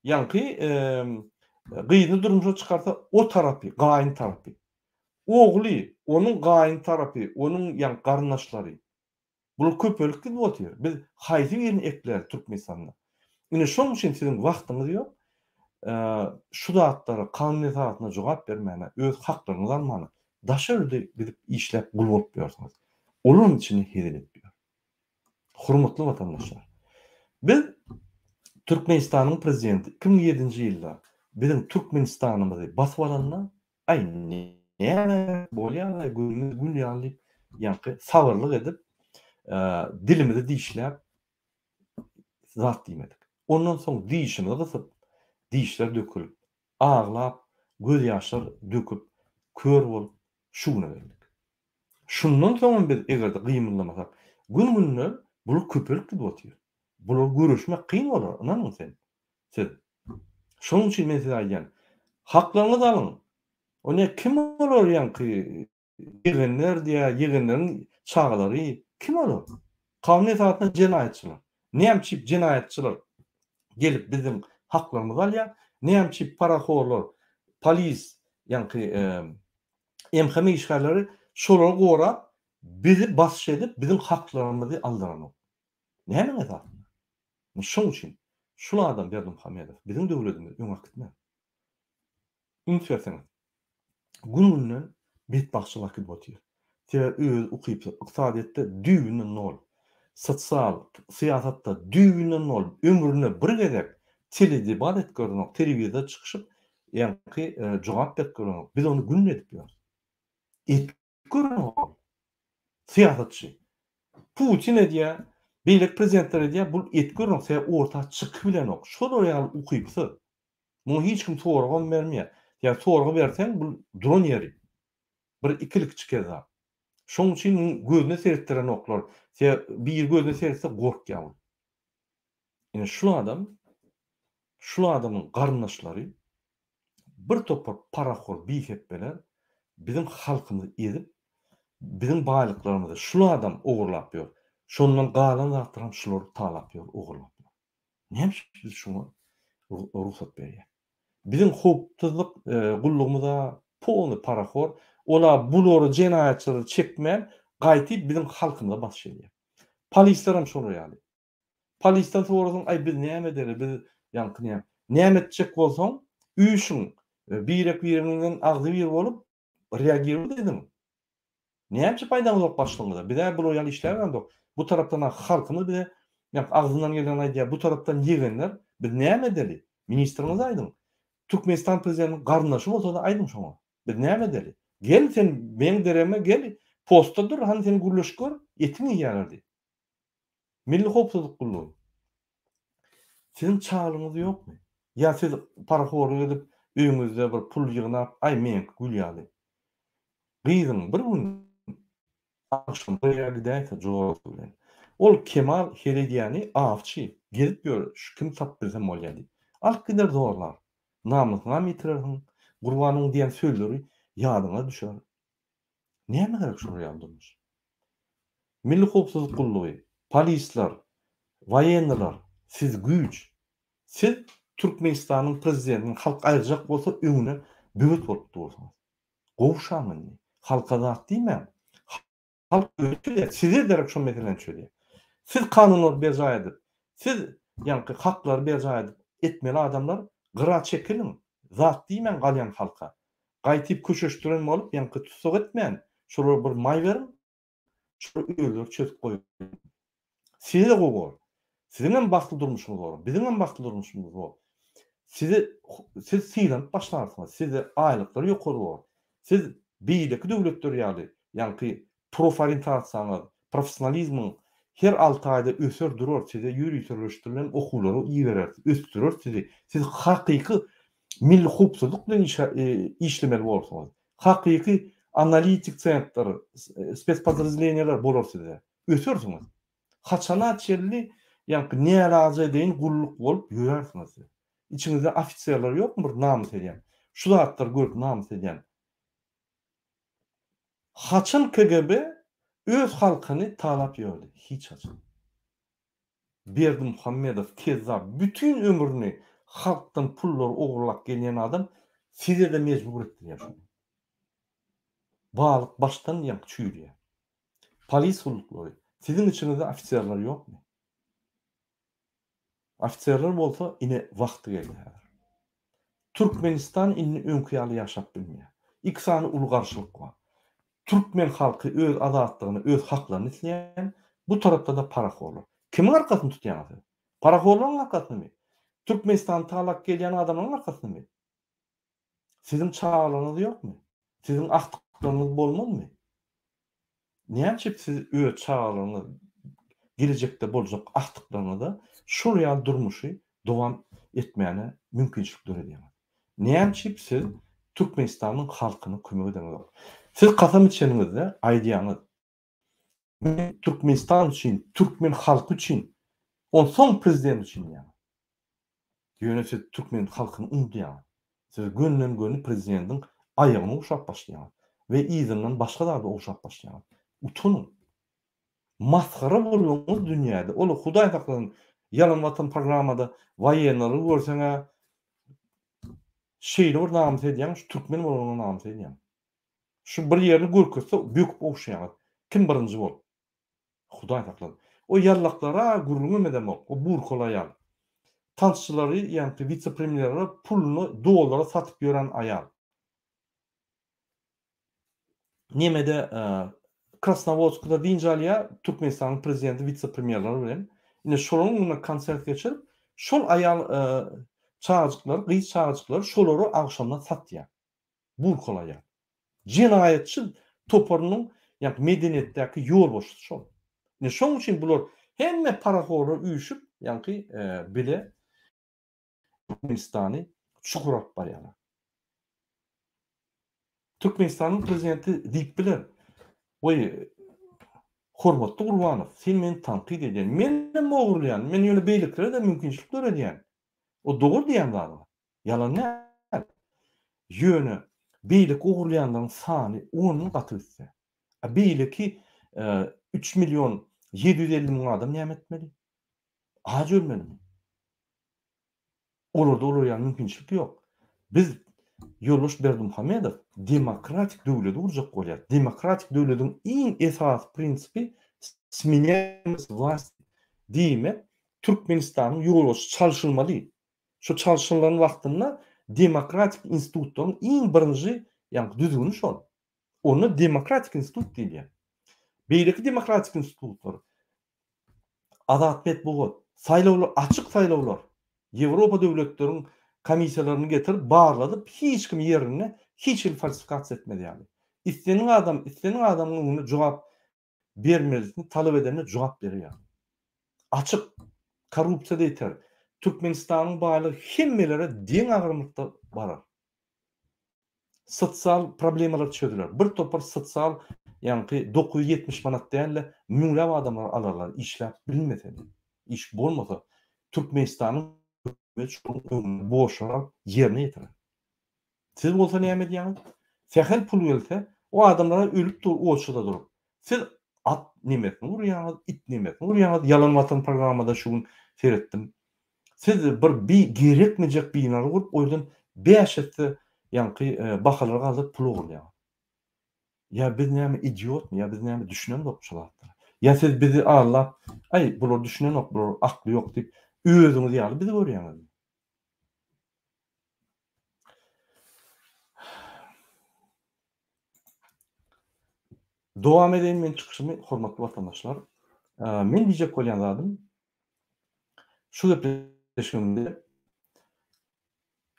ýaňky gyzyny durmuşa çykarsa o tarapy, gaýyn tarapy. Ogly, onuň gaýyn tarapy, onuň ýaňky garyndaşlary. Bular köpelip gidip otyr. Biz haýsy birini ekläris Türkmenistanda? Ine şonuň üçin siziň wagtyňyz ýok. Şu zatlara kanun esasynda jogap bermäne, öz haklaryňyzy almana daşary ýurda gidip işläp gul bolup ýörsüňiz. Olaryň içinde hezil edip ýör. Hormatly watandaşlar! Biz Türkmenistanyň prezidenti 2007-nji ýylda biziň Türkmenistanymyzy basyp alanda Aý, näme bolýar-laý, günümiz gül ýaly diýip, ýaňky sabyrlyk edip, dilimizi dişläp, zat diýmedik. Ondan soň dişimizi gysyp, dişler dökülip, aglap, gözýaşlar döküp, kör bolup, şu güne geldik. Şundan soňam biz eger-de gymyldamasak, gün-günden bular köpelip gidip otyr. Bular göreşmek kyn bolar, ynanyň sen. Siz. Şonuň üçin men size aýdýan, haklaryňyzy alyň. O ne kim olar ýaňky ýegenler diýä, ýegenleriň çagalary kim olar? Kanun esasynda jenaýatçylar. Näme üçin jenaýatçylar gelip biziň haklarymyzy alýar? Näme üçin parahorlar, polis, ýaňky MHM işgärleri şolary gorap, bizi basyş edip, biziň haklarymyzy aldyranok? Nämäň esasynda? Şoň üçin şul adam Berdimuhamedow biziň döwletimizi öňe äkitmez. Üns berseňiz, gün-günden betbagtçylyk gidip otyr. Sebäbi özi ukypsyz, ykdysadyýetde düýbünden nol, sosial syýasatda düýbünden nol, ömründe bir gezek teledebat edip görenok, telewizorda çykyşyp, ýaňky jogap berip görenok. Biz ony günde edip ýörüs. Edip görenok. Syýasatçy. Putin edýär, beýleki prezidentler edýär, bul et görenok, sebäbi orta çykyp bilenok. Şolar ýaly ukypsyz. Muňa hiç kim soragam bermeýär. Ýa sorag berseň, bul duran ýeri. Bir ikilikçi kezzap. Şoň üçin muň gözüne seretdirenoklar. Sebäbi biri gözüne seretse gorkýar bul. Ine şul adam, şul adamyň garyndaşlary bir topar parahor bisepbeler biziň halkymyzy ezip, biziň baýlyklarymyzy şul adam ogurlap ýör. Şondan galan zatlaram şular talap ýör, ogurlap ýör. Näme üçin biz şuňa rugsat berýäs? Biziň howpsuzlyk gullugymyz-a polny parahor, ola bulary jenaýatçylary çekmän, gaýtyp biziň halkymyza basyş edýär. Polislerem şolar ýaly. Polisden sorasaň, aý biz näme edeli, biz ýaňky näme. Näme etjek bolsaň, üýşüň, birek-biriňizden agzybir bolup, reagirowat ediň. Näme üçin paýdaňyz ýok başlygyňyza? Biz-ä bular ýaly işläberemzok. Bu tarapdan-a halkymyz bize ýaňky agzyndan geleni aýdýar, bu tarapdan ýegenler, biz näme edeli? Ministriňize aýdyň. Türkmenistan prezidentiniň garyndaşy bolsa-da aýdyň şoňa. Biz näme edeli? Gel sen meň deregime gel, postda dur, hany sen gürleşip gör, etiňi iýýärler diý. Milli howpsuzlyk gullugy. Siziň çagalygyňyz ýokmy? Ýa siz parahorlyk edip öýüňizde bir pul ýygnap, aý meňki gül ýaly. Gyzyň bir gün agşam bir ýere gidäýse jorasy bilen. Ol Kemal heleý diýýäni awçy, gezip ýör, şu kimi tapyp bilsem bolýa diýip. Alyp gider zorlar. Namysyňam ýitirersiň, Gurbanyň diýen sözleri ýadyňa düşer. Nämä gerek şolar ýaly durmuş? Milli howpsuzlyk gullugy, polisler, woýennylar, siz güýç. Siz Türkmenistanyň prezidentini halk aýyrjak bolsa öňüne böwet bolup dursuňyz. Gowşaň indi. Halka zat diýmäň. Halk özi çözýär, size derek şo meseläni çözýär. Siz kanunlary berjaý edip, siz ýaňky haklary berjaý edip etmeli adamlar gyra çekiliň, zat diýmäň galýan halka. Gaýtyp köşeşdiren bolup ýaňky tussag etmän, şolara bir maý beriň, şolar özleri çözüp goýar. Size-de gowy bolar. Siziňem bagtly durmuşyňyz bolar, biziňem bagtly durmuşymyz bolar. Sizi siz sylanyp başlarsyňyz, sizde aýlyklar ýokary bolar. Siz beýleki döwletler ýaly, ýaňky proforientasiýaňyz, professionalizmiň her alty aýda öser durar, size ýöriteleşdirilen okuwlara ibereris, ösdüreris sizi. Siz hakyky milli howpsuzlyk bilen işlemeli bolarsyňyz. Hakyky analitik sentr, spespodrazdeleniýalar bolar sizde. Ösersiňiz. Haçana çenli ýaňky närazy edeýin gulluk bolup ýörärsiňiz siz. Içiňizde ofiserler ýokmy bir namys edýän? Şu zatlary görüp namys edýän. Haçan KGB öz halkyny talap ýördi? Hiç haçan. Berdimuhamedow kezzap bütin ömrüni halkdan pullary ogurlap gelýän adam size-de mejbur etdirýär şony. Balyk başdan ýaňky çüýrýär. Polis gulluklary, siziň içiňizde ofiserler ýokmy? Ofiserler bolsa ine wagty geldi häzir. Türkmenistan indi öňki ýaly ýaşap bilmeýär. Iki sany uly garşylyk bar. Türkmen halky öz azatlygyny, öz haklaryny isleýän, bu tarapda-da parahorlar. Kimiň arkasyny tutýaňyz siz? Parahorlaryň arkasynymy? Türkmenistany talap gelýän adamlaryň arkasynymy? Siziň çagalaryňyz ýokmy? Siziň agtyklaryňyz bolmazmy? Näme üçin siz öz çagalaryňyz, gelejekde boljak agtyklaryňyza şol ýaly durmuşy dowam etmäne mümkinçilik döredýäňiz? Näme üçin siz Türkmenistanyň halkyna kömek edeňizok? Siz kasam içeniňizde aýdýaňyz, Men Türkmenistan üçin, türkmen halky üçin, onsoň prezident üçin diýýäňiz. Ýöne siz türkmen halkyny unudýaňyz. Siz gönden-göni prezidentiň aýagyny ogşap başlaýaňyz we yzyndan başga zady ogşap başlaýaňyz. Utanyň. Masgara bolduňyz dünýäde. Ol Hudaý saklasyn, Ýalan watan programmada waýenlary görseň-ä şeýle bir namys edýäň, şu türkmen bolanyňa namys edýäň. Şu bir ýerini görkezse böküp ogşaýaňyz. Kim birinji bolup? Hudaý saklasyn. O ýallaklara gürrüňem edemok. O burkaly aýal. Tansçylary ýaňky witse-premýerlere puluny dollara satyp ýören aýal. Nemede Krasnowodskda dynç alýar Türkmenistanyň prezidenti witse-premýerleri bilen. Ine şolaryň öňünde konsert geçirip, şol aýal çagajyklary, gyz çagajyklary şolary agşamdan satýar. Burkalaýar. Jenaýatçy toparynyň ýagny medeniýetdäki ýolbaşçysy şol. Ine şoň üçin bular hemme parahorlar üýşüp ýaňky bile Türkmenistany çukur alyp barýarlar. Türkmenistanyň prezidenti diýip biler. Goý hormatly Gurbanow sen meni tankyt edýän. Menem ogurlaýan. Men ýöne beýlekilere-de mümkinçilik döredýän. O dogry diýýän zadyňyz. Ýalan däl. Ýöne beýleki ogurlaýanlaryň sany ondan gaty gitse. A beýleki üç million 750 müň adam näme etmeli? Aç ölmelimi? Olarda olar ýaly mümkinçilik ýok. Biz Ýoldaş Berdimuhamedow demokratik döwleti gurjak bolýar. Demokratik döwletiň iň esasy prinsipi smenýaemosť wlasti diýmek Türkmenistanyň ýolbaşçy çalşylmaly. Şu çalşyrylan wagtynda demokratik institutlaryň iň birinji ýaňky düzgüni şol. Onda demokratik institut diýilýär. Beýleki demokratik institutlar azat metbugat, saýlawlar, açyk saýlawlar. Ýewropa döwletleriň komissiýalaryny getirip barladyp hiç kim ýerinde hiç hili falsifikasiýa etmez ýaly. Islendik adam islendik adamyň öňünde jogap bermelisini talap edende jogap berýär. Açyk korrupsiýa ýeter. Türkmenistanyň baýlygy hemmelere deň agramlykda barar. Sosial problemalar çözüler. Bir topar sosial ýaňky 970 manat däl-de müňläp adamlar alarlar işläp bilmese-de. Iş bolmasa Türkmenistanyň hökümeti şonuň öňünde borçlar alyp ýerine ýetirer. Siz bolsa näme edýäňiz? Sähel pul gelse, o adamlara ölüp dur oçada durup. Siz at nemesini urýaňyz, it nemesini urýaňyz, Ýalan watan programmada şu gün seretdim. Siz bir bi gerekmejek binalary gurup, o ýerden bäş esse ýaňky bahalary galdyryp pul ogurlaýaňyz. Ýa biz näme idiotmy, ýa biz näme düşünemzok şu zatlara. Ýa siz bizi aldap, aý bular düşünenok, bular akly ýok diýip, özüňiz ýaly bizi görýäňizmi? Dowam edeýin men çykyşymy hormatly watandaşlar. Men diýjek bolýan zadym şu gepleşigimde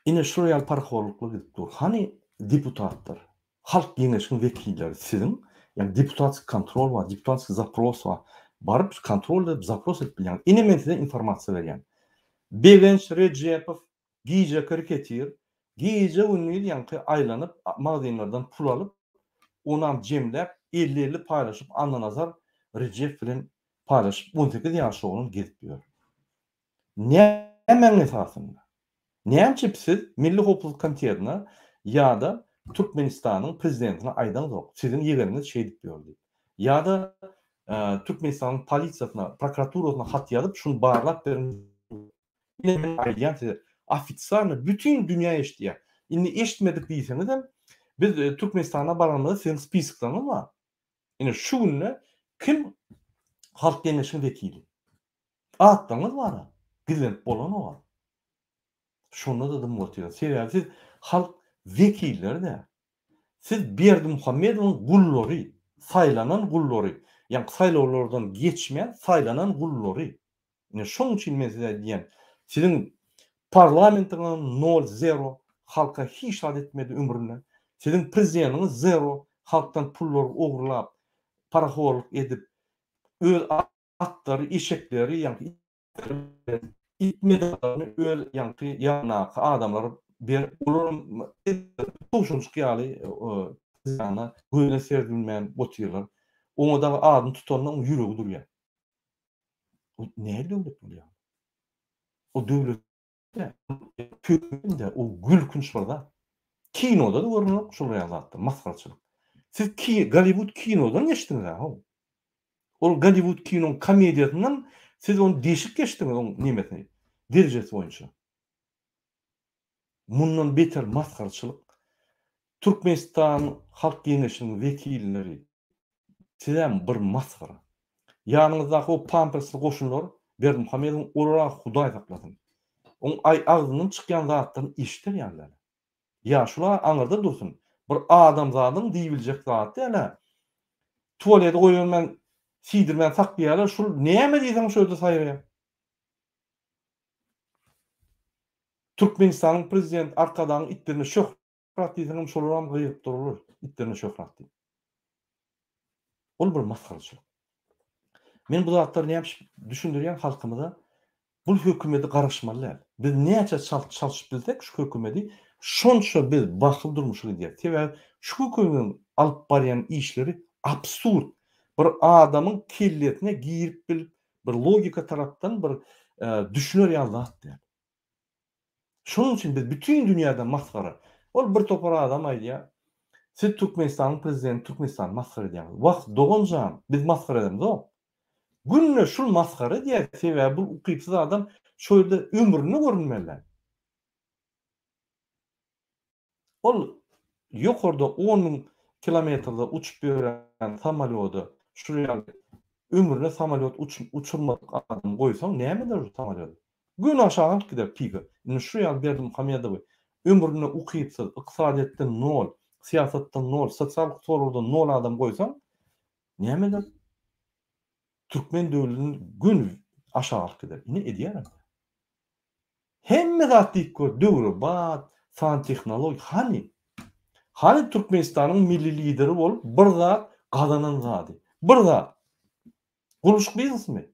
ine şular ýaly parahorluklar gidip dur. Hany deputatlar, halk geňeşiň wekilleri siziň, ýagny deputatskiý kontrol bar, deputatskiý zapros bar. Baryp kontrol edip, zapros edip bilýäňiz. Ine men size informasiýa berýän. Begenç Rejepow Gijeki reketir, gije-gündiz ýaňky aýlanyp, magazynlardan pul alyp, onam jemläp, elli-elli paýlaşyp Annanazar Rejep bilen paýlaşyp 18 ýaşly oglan gezip ýör. Nämäň esasynda? Näme üçin siz Milli howpsuzlyk komitetine ýa-da Türkmenistanyň prezidentine aýdaňzok, siziň ýegeniňiz şeýdip ýör diýip. Ýa-da Türkmenistanyň polisiýasyna, prokuraturasyna hat ýazyp, şuny barlap beriň. Ine men aýdýan size, ofitsialno bütin dünýä eşidýär. Indi eşitmedik diýseňizem, biz Türkmenistana baranymyzda siziň spiskoklaryňyz bar. Ine şu günde kim Halk Geňeşiň wekili? Atlaryňyz bar-a, gizlenip bolanok-a. Şonda-da dymyp otyrsyňyz. Sebäbi siz halk wekilleri däl. Siz Berdimuhamedowyň gullary, saýlanan gullary, ýaňky saýlawlardan geçmän saýlanan gullary. Ine şoň üçin men size diýýän, siziň parlamentiňiz nol, zero, halka hiç zat etmedi ömründe. Siziň prezidentiňiz zero, halkdan pullary ogurlap, parahorlyk edip, öz atlary, eşekleri, ýaňky itleri bilen it medallaryny öz ýaňky ýanyndaky adamlara berip, olaram towşanjyk ýaly ýanyna gözüne seredilmän otyrlar. Oňa dagy adyny tutanda oň ýüregi durýar. O nähili döwlet bolýar? O döwlet däl, o gülkünç bir zat. Kinoda-da görünenok şol ýaly zatlar, masgaraçylyk. Siz ki Golliwud kinodan geçdiňiz-ä how. Ol Golliwud kinoň komediýasyndan siz ony deşip geçdiňiz oň nemesini, derejesi boýunça. Mundan beter masgaraçylyk. Türkmenistan Halk Geňeşiniň wekilleri sizem bir masgara. Ýanyňyzdaky o pampersli goşunlar Berdimuhamedowyň olara Hudaý saklasyn. Oň aý agzyndan çykýan zatlaryny eşider ýaly däl. Ýa şula aňyrda dursun. Bir adamzadyň diýibiljek zady däl-ä. Tualete goýbermän, siýdirmän saklaýarlar, şul näme diýseň şo ýerde saýraýar. Türkmenistanyň prezidenti Arkadagyň itlerine şöhrat diýseňem şolaram gygyryp durarlar, itlerine şöhrat diýip. Ol bir masgaraçylyk. Men bu zatlary näme üçin düşündirýän halkymyza bul hökümeti garaşmaly däl. Biz näçe çalt çalşyp bilsek şu hökümeti şonça biz bagtly durmuşa gidýäris. Sebäbi şu hökümetiň alyp barýan işleri absurd. Bir adamyň kellesine girip bilip bir logika tarapdan bir düşüner ýaly zat däl. Şonuň üçin biz bütin dünýäde masgara. Ol bir topar adam aýdýar, Siz Türkmenistanyň prezidenti Türkmenistany masgara edýäňiz. Wah, dogan jan, biz masgara edemzok. Günde şul masgara edýär, sebäbi bul ukypsyz adam şo ýerde ömründe görünmeli däl. Ol ýokarda 10 müň kilometrde uçup ýören samolýoda şul ýaly ömrüne samolýot uçurmadyk adamy goýsaň näme eder ol samolýody? Göni aşak alyp gider pige. Indi şu ýaly Berdimuhamedowy ömründe ukypsyz, ykdysadyýetden nol, syýasatdan nol, sosial soragdan nol adam goýsaň näme eder? Türkmen döwletini göni aşak alyp gider. Ine edýärem. Hemme zat diýip gör, döwrebat, san tehnologiýa, hany? Hany Türkmenistanyň milli lideri bolup bir zat gazanan zady? Bir zat. Gurluşyk biznesmi?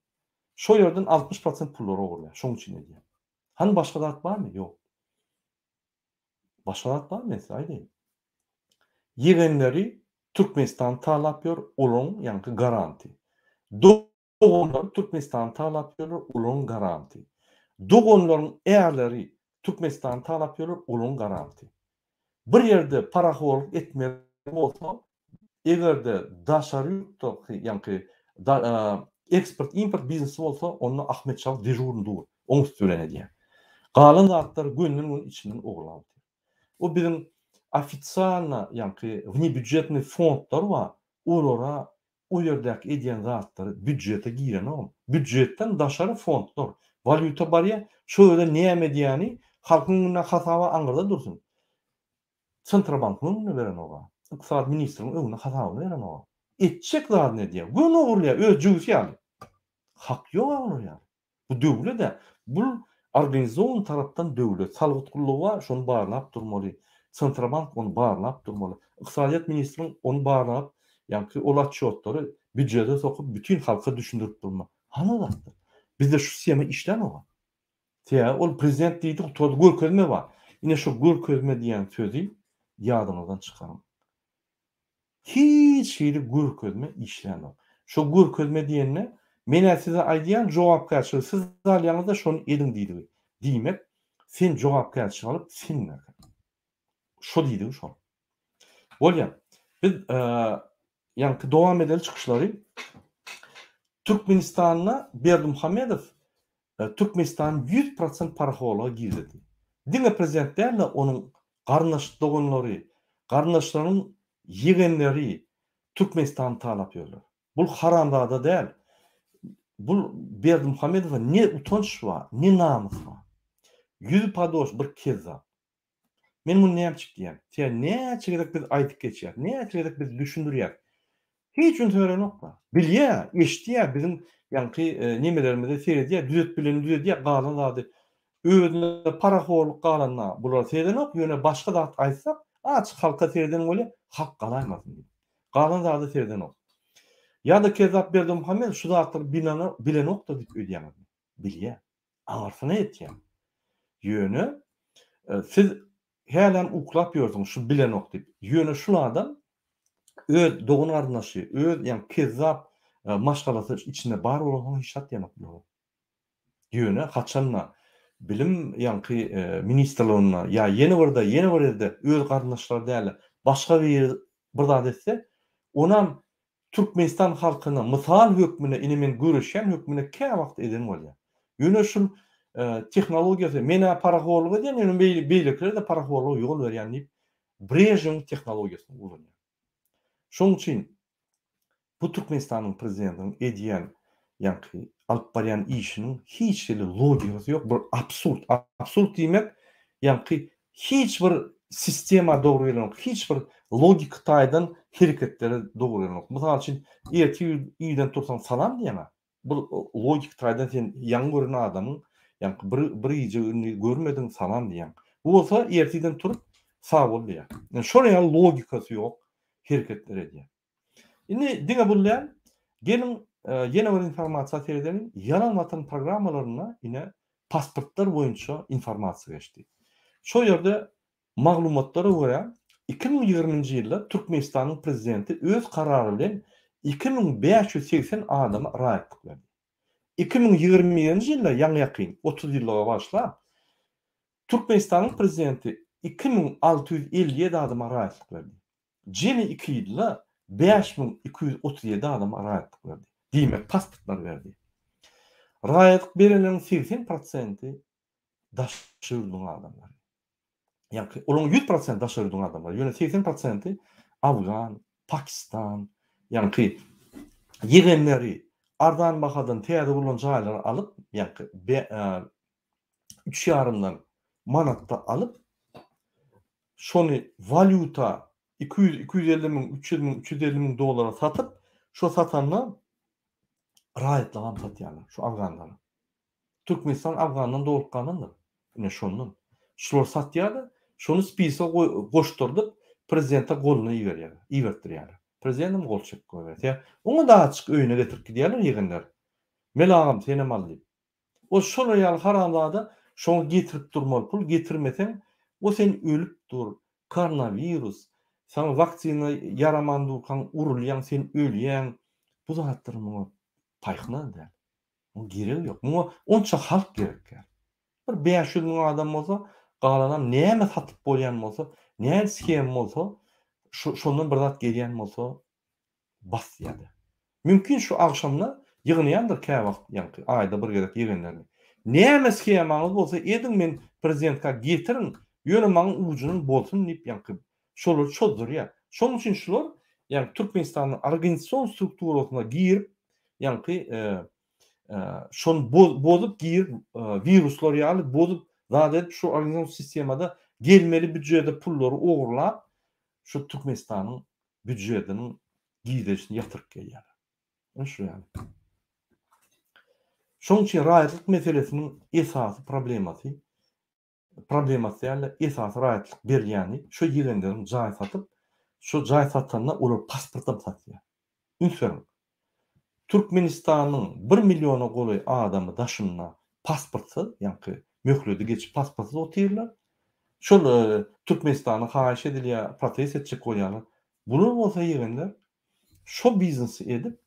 Şo ýerden 60 prosent pullary ogurlaýar. Şoň üçin edýär. Hany başga zat barmy? Ýok. Başga zat barmy men size aýdaýyn. Ýegenleri Türkmenistany talap ýör, olaryň ýaňky garanty. Doganlary Türkmenistany talap ýörler, olaryň garanty. Doganlaryň ärleri Türkmenistany talap ýörler, olaryň garanty. Bir ýerde parahorlyk etmeli bolsa, eger-de daşary ýurtdaky, ýaňky eksport-import biznesi bolsa, onda Ahmet Şalyk dežurny dur, oň üsti bilen edýär. Galan zatlary gönden-göni içinden ogurlap otyr. O biziň ofitsialno, ýaňky wnebýudžetnyý fondlar bar, olara O ýerdäki edýän zatlary býudžete girenogam. Býudžetden daşary fondlar, walýuta barýa, şo ýerde näme edýäni halkyň öňünde hasaba aňyrda dursun. Sentrobankyň öňünde berenoga, ykdysady ministriň öňünde hasabyny berenoga. Etjek zadyny edýä. Göni ogurlaýa öz jübüsi ýaly. Hak ýog-a olar ýaly. Bu döwlet-ä. Bul organizowan tarapdan döwlet. Salgyt gullugy bar, şony barlap durmaly. Sentrobank ony barlap durmaly. Ykdysadyýet ministriň ony barlap, ýaňky ol otçýotlary býudžete sokup, bütin halka düşündirip durmaly. Hany o zatlar? Bizde şu sistema işlänok-a. Sebäbi ol prezident diýdi, gutardy, görkezme bar. Ine şu görkezme diýen sözi ýadyňyzdan çykaryň. Hiç hili görkezme işlänok. Şo görkezme diýende, men-ä size aýdýan, jogapkärçiligi siz alýaňyz-da, şony ediň diýdigi. Diýmek, Sen jogapkärçilik alyp sen günäkär. Şo diýdigi şol. Bolýa. Biz ýaňky dowam edeli çykyşlary. Türkmenistanda Berdimuhamedow Türkmenistany 100% parahorlyga girizdi. Diňe prezident däl-de onuň garyndaş doganlary, garyndaşlarynyň ýegenleri Türkmenistany talap ýörler. Bul haramzada däl. Bul Berdimuhamedowa ne utanç bar, ne namys bar. Ýüzi padoş bir kezzap. Men muny nämçik diýýän? Sebäbi näçe gezek biz aýdyp geçýäs, näçe gezek biz düşündirýäs. Hiç üns berenok-da. Bilýär, eşidýär biziň ýaňky nemelerimize seredýär, düzedip bilenini düzedýär, galan zady özüne parahorluk galanda bular seredenok, ýöne başga zat aýtsak, açyk halka sereden bolýar, halk galaýmasyn diýip. Galan zada seredenok. Ýa-da Kezzap Berdimuhamedow şu zatlary bilenokdyr diýip öýdýäňizmi? Bilýär. Aňyrsyna ýetýär. Ýöne siz hälem uklap ýörsüňiz şu bilenok diýip. Ýöne şul adam öz dogan garyndaşy, öz ýa kezzap maşgalasy içinde bar bolansoň hiç zat diýenok bulara. Ýöne haçanda bilim ýaňky ministrliginde ýa ýene birde ýene bir ýerde öz garyndaşlary däl-de başga biri bir zat etse, onam Türkmenistan halkyna mysal hökmünde ine men göreşýän hökmünde käwagt eden bolýar. Ýöne şul tehnologiýasy men-ä parahorlyk edýän ýöne beýlekiler-de parahorlyga ýol berýän diýip Brežnewiň tehnologiýasyny ulanýar. Şonuň üçin bu Türkmenistanyň prezidentiniň edýän ýaňky alyp barýan işiniň hiç hili logikasy ýok, bir absurd. Absurd diýmek ýaňky hiç bir sistema dogry gelenok, hiç bir logiki taýdan hereketlere dogry gelenok. Mysal üçin, ertir irden tursaň salam diýýäň-ä. Bu logiki taýdan sen ýaňy gören adamyň, ýaňky bir bir gije gündiz görmediň salam diýýäň. Bu bolsa ertirden turup sag bol diýýär. Ýani şol ýaly logikasy ýok hereketler edýär. Indi diňe bul däl, geliň ýene bir informasiýa seredeliň. Ýalan watan programmalarynda ine pasportlar boýunça informasiýa geçdi. Şo ýerde Maglumatlara görä, 2020-nji ýylda Türkmenistanyň prezidenti öz karary bilen 2580 adama raýatlyk berdi. 2021-nji ýylda ýaňy-ýakyn, 30 ýyllyga bagyşlap, Türkmenistanyň prezidenti 2657 adama raýatlyk berdi. Jemi iki ýylda 5237 adama raýatlyk berdi. Diýmek, pasportlar berdi. Raýatlyk berenleriň 80 prosenti daşary ýurduň adamlary. Ýagny olaryň 100 prosent daşary ýurduň adamlary, ýöne 80 prosenti afgan, pakistan, ýagny ýegenleri arzan bahadan täze gurlan jaýlary alyp, ýagny üç ýarymdan manatda alyp, şony walýuta 200, 250 müň, 300 müň, 350 müň dollara satyp, şo satanda raýatlygam satýarlar şu afganlara. Türkmenistan Afgandan dolup galandyr. Ine şondan. Şular satýarlar, şony spisa goşdurdyp prezidente goluna iberýärler, ibertdirýärler. Prezidentem gol çekip goýberýär. Oňa da açyk öýüne getirip gidýärler ýegenler. Mel agam senem al diýip. O şolar ýaly haramzada şoňa getirip durmaly pul getirmeseň o sen ölüp dur koronawirus saňa waksina ýaraman durkaň urulýaň sen ölýäň bu zatlar muňa paýhynam däl. Muň geregi ýok. Muňa onça halk gerek däl. Bir 500 müň adam bolsa, galanam näme satyp bolýan bolsa, näme shem bolsa, şondan bir zat gelýän bolsa basýar-da. Mümkin şu agşamda ýygnaýandyr käwagt ýaňky aýda bir gezek ýegenlerini. Näme shemaňyz bolsa ediň men prezidentka getiriň, ýöne maňa ujundan bolsun diýip ýaňky şolary çozdurýar. Şonuň üçin şular ýagny Türkmenistanyň organizasion strukturasyna girip ýaňky şony bozup girip wiruslar ýaly bozup zat edip şu organizasion sistemada gelmeli býujete pullary ogurlap şu Türkmenistanyň býujetiniň girdejisini ýatyryp gelýärler. Ine şu ýaly. Şonuň üçin raýatlyk meselesiniň esasy problemasy problemasy däl-de, esasy raýatlyk berilýäni şo ýegenleriň jaý satyp, şo jaý satanda olar pasportam satýar. Üns beriň. Türkmenistanyň bir milliona golaý adamy daşynda pasportsyz, ýaňky möhledi geçip pasportsyz otyrlar. Şol Türkmenistana haýyş edilýär, protest etjek bolýarlar. Bular bolsa ýegenler şo biznesi edip,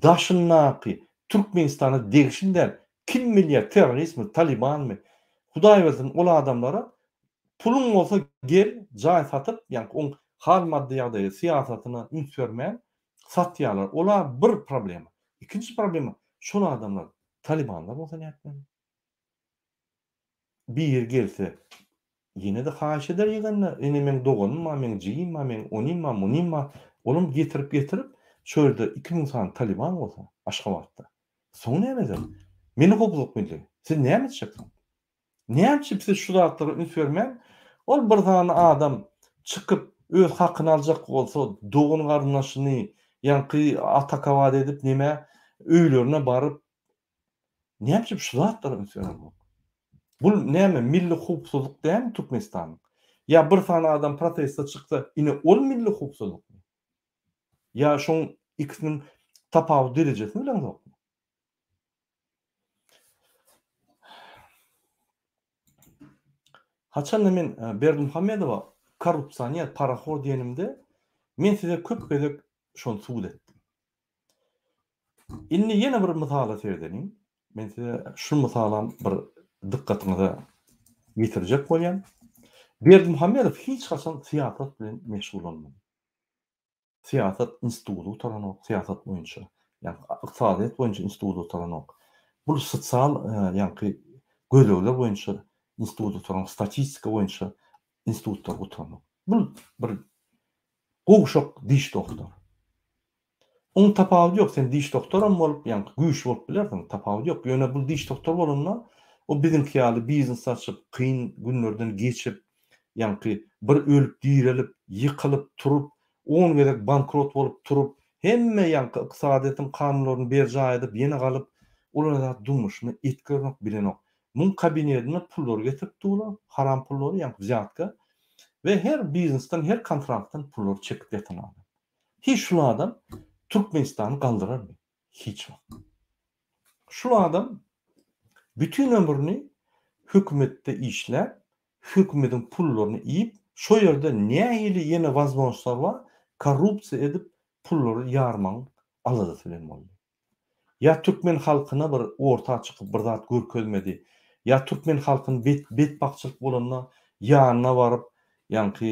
daşyndaky Türkmenistana degişli däl, kim bilýär terroristmi, talibanmy, Hudaý bilsin ol adamlara puluň bolsa gel jaý satyp ýaňky oň hal maddy ýagdaýy syýasatyna üns bermän satýarlar. Ola bir problema. Ikinji problema şol adamlar talibanlar bolsa nätmeli? Biri gelse ýene-de haýyş eder ýyganda ine meň doganym bar meň jigim bar meň onim bar munim bar olam getirip getirip şo ýerde 2000 sany taliban bolsa Aşgabatda Soň näme eder? Milli howpsuzlyk milli. Siz näme etjek soň? Näme üçin siz şu zatlara üns bermän, ol bir sany adam çykyp öz hakyny aljak bolsa, dogan-garyndaşyny ýaňky atakawat edip neme öýlerine baryp näme üçin şu zatlara üns berenok? Bul näme milli howpsuzlyk dälmi Türkmenistanyň? Ýa bir sany adam proteste çyksa, ine ol milli howpsuzlykmy? Ýa şoň ikisiniň tapawut derejesini bileňzokmy? Haçanda men e, Berdimuhamedowa korrupsioner, parahor diýenimde, men size köp gezek şony subut etdim. Indi ýene bir mysala seredeliň. Men size şu mysalam bir dykgatyňyza ýetirjek bolýan. Berdimuhamedow hiç haçan syýasat bilen meşgullanmady. Syýasat instituty gutaranok, syýasat boýunça, ýagny ykdysadyýet boýunça instituty gutaranok. Bul sosial, ýagny gözlegler boýunça instituty gutaranok, statistika boýunça institutlary gutaranok. Bul bir gowşak diş doktor. Oň tapawudy ýok, sen diş doktoram bolup, ýagny güýçli bolup bilersiň, tapawudy ýok. Ýöne bul diş doktor bolanda, o biziňki ýaly biznes açyp, kyn günlerden geçip, ýaňky bir ölüp direlip, ýykylyp turup, on gezek bankrot bolup turup, hemme ýaňky ykdysadyýetiň kanunlaryny berjaý edip ýene galyp, olar zat durmuşyny et görenok, bilenok. Muň kabinetine pullary getirip durlar, haram pullary, ýaňky wzýatka we her biznesden, her kontraktdan pullary çekip ýatan adam. Hiç şul adam Türkmenistany galdyrarmy? Hiç wagt. Şul adam bütin ömrüni hökümetde işläp, hökümediň pullaryny iýip, şo ýerde nähili ýene wazmonçlar bar, korrupsiýa edip pullary ýarmagyň aladasy bilen boldy. Ýa türkmen halkyna bir orta çykyp bir zat görkezmedi. Ýa türkmen halkyny bet betbagtçylyk bolanda ýanyna baryp ýaňky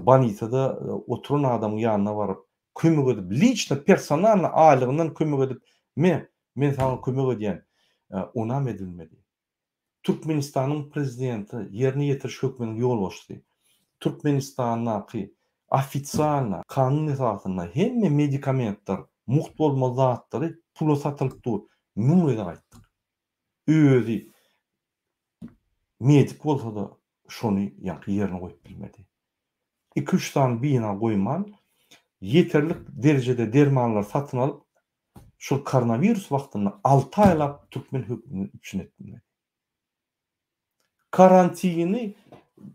bolnisada oturan adamyň ýanyna baryp kömek edip liçno personalno aýlygyndan kömek edip me men saňa kömek edýän onam edilmedi. Türkmenistanyň prezidenti, ýerine ýetiriş höküminiň ýolbaşçysy Türkmenistandaky ofisialno kanun esasynda hemme medikamentler, mugt bolmaly zatlary pula satylyp dur. Müň gezek aýtdyk. Özi medik bolsa-da şony ýaňky ýerine goýup bilmedi. Iki-üç sany bina goýman, ýeterlik derejede dermanlary satyn alyp Şol koronawirus wagtynda alty aýlap türkmen hökümini üpjün etmedi. Karantini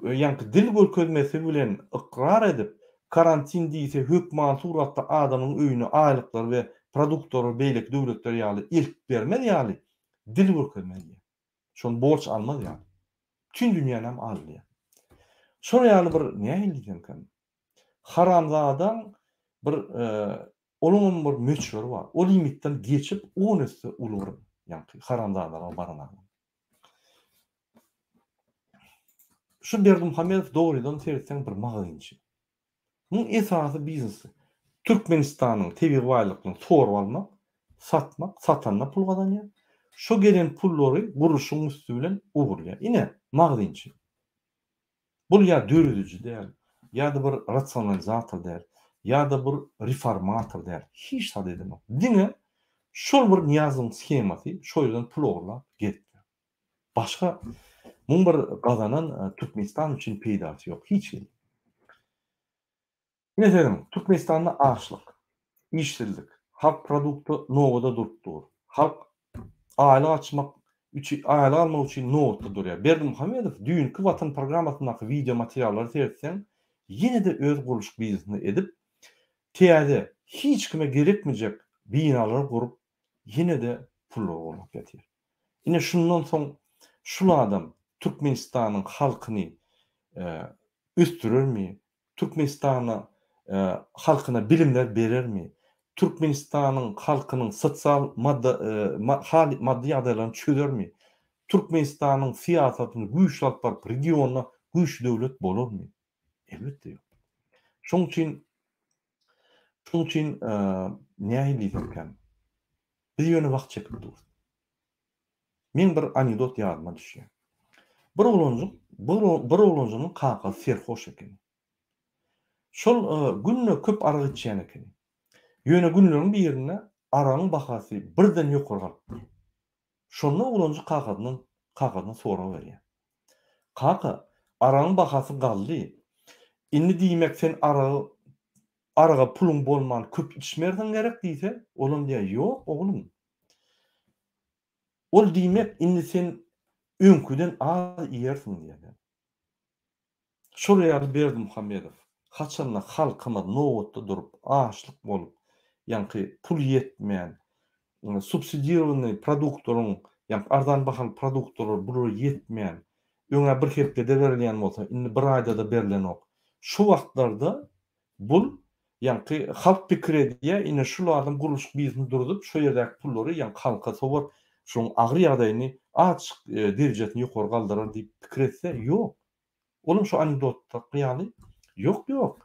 ýaňky dil görkezmesi bilen ykrar edip, karantin diýse hökman suratda adamyň öýüne aýlyklary we produktlary beýleki döwletler ýaly eltip bermez ýaly dil görkezme edýär. Şony borç almaz ýaly. Bütin dünýänäm aldaýar. Şol ýaly bir nähili diýsemkäm? Haramzadaň bir Olaňam bir möçberi bar. O limitden geçip on esse uly bir ýaňky haramzadalyga baran adam. Şu Berdimuhamedow dogrydan seretseň bir magazynçy. Muň esasy biznesi Türkmenistanyň tebigy baýlyklaryny sorup almak, satmak, satanda pul gazanýar. Şo gelen pullary gurluşygyň üsti bilen ogurlaýar. Ine, magazynçy. Bul ýa dörediji däl, ýa-da bir rasionalizator däl, ýa-da bir reformator däl. Hiç zat edenok. Diňe şol bir Nyýazowyň shemasy, şo ýerden pul ogurlap gezipdir. Başga muň bir gazanan Türkmenistan üçin peýdasy ýok hiç hili. Meselem, Türkmenistanda açlyk, işsizlik, halk produkta nobada durup dur. Halk aýlyk açmak üçin, aýlyk almak üçin nobatda durýar. Berdimuhamedow düýnki Watan programmasyndaky wideo materiallary seretseň, ýene-de öz gurluşyk biznesini edip, täze, hiç kime gerekmejek binalary gurup, ýene-de pullary gurnap ýatyr. Ine şundan soň şul adam Türkmenistanyň halkyny ösdürermi, Türkmenistana halkyna bilimler berermi? Türkmenistanyň halkynyň sosial madda hal maddy ýagdaýlaryny çözermi? Türkmenistanyň syýasatyny güýçli alyp baryp regionda güýçli döwlet bolarmy? Elbetde ýok. Şoň üçin şoň üçin nähili diýsemkäm? Biz ýöne wagt çekip durus. Meň bir anekdot ýadyma düşýär. Bir oglanjyk bir bir oglanjygyň kakasy serhoş ekeni. Şol günde köp arak içýän ekeni. Ýöne günleriň birinde aragyň bahasy birden ýokary galypdyr. Şonda oglanjyk kakasyndan kakasyna sorag berýär. Kaka, aragyň bahasy galdy. Indi diýmek sen aragy araga puluň bolman köp içmersiň gerek diýse, olam diýýär, ýok, oglum. Ol diýmek indi sen öňküden az iýersiň diýýär. Şol ýaly Berdimuhamedow haçanda halkymyz nobatda durup, açlyk bolup, ýaňky pul ýetmän, subsidirowanyý produktlaryň, ýaňky arzan bahaly produktlar bulara ýetmän, öň-ä bir hepdede berilýän bolsa, indi bir aýda-da berlenok. Şu wagtlarda bul ýaňky halk pikir edýär, ine şul adam gurluşyk biznesini durzup, şo ýerdäki pullary ýaňky halka sowar, şoň agyr ýagdaýyny azjyk derejesini ýokary galdyrar diýip pikir etse, ýok. Olam şu anekdotdaky ýaly, ýok, ýok.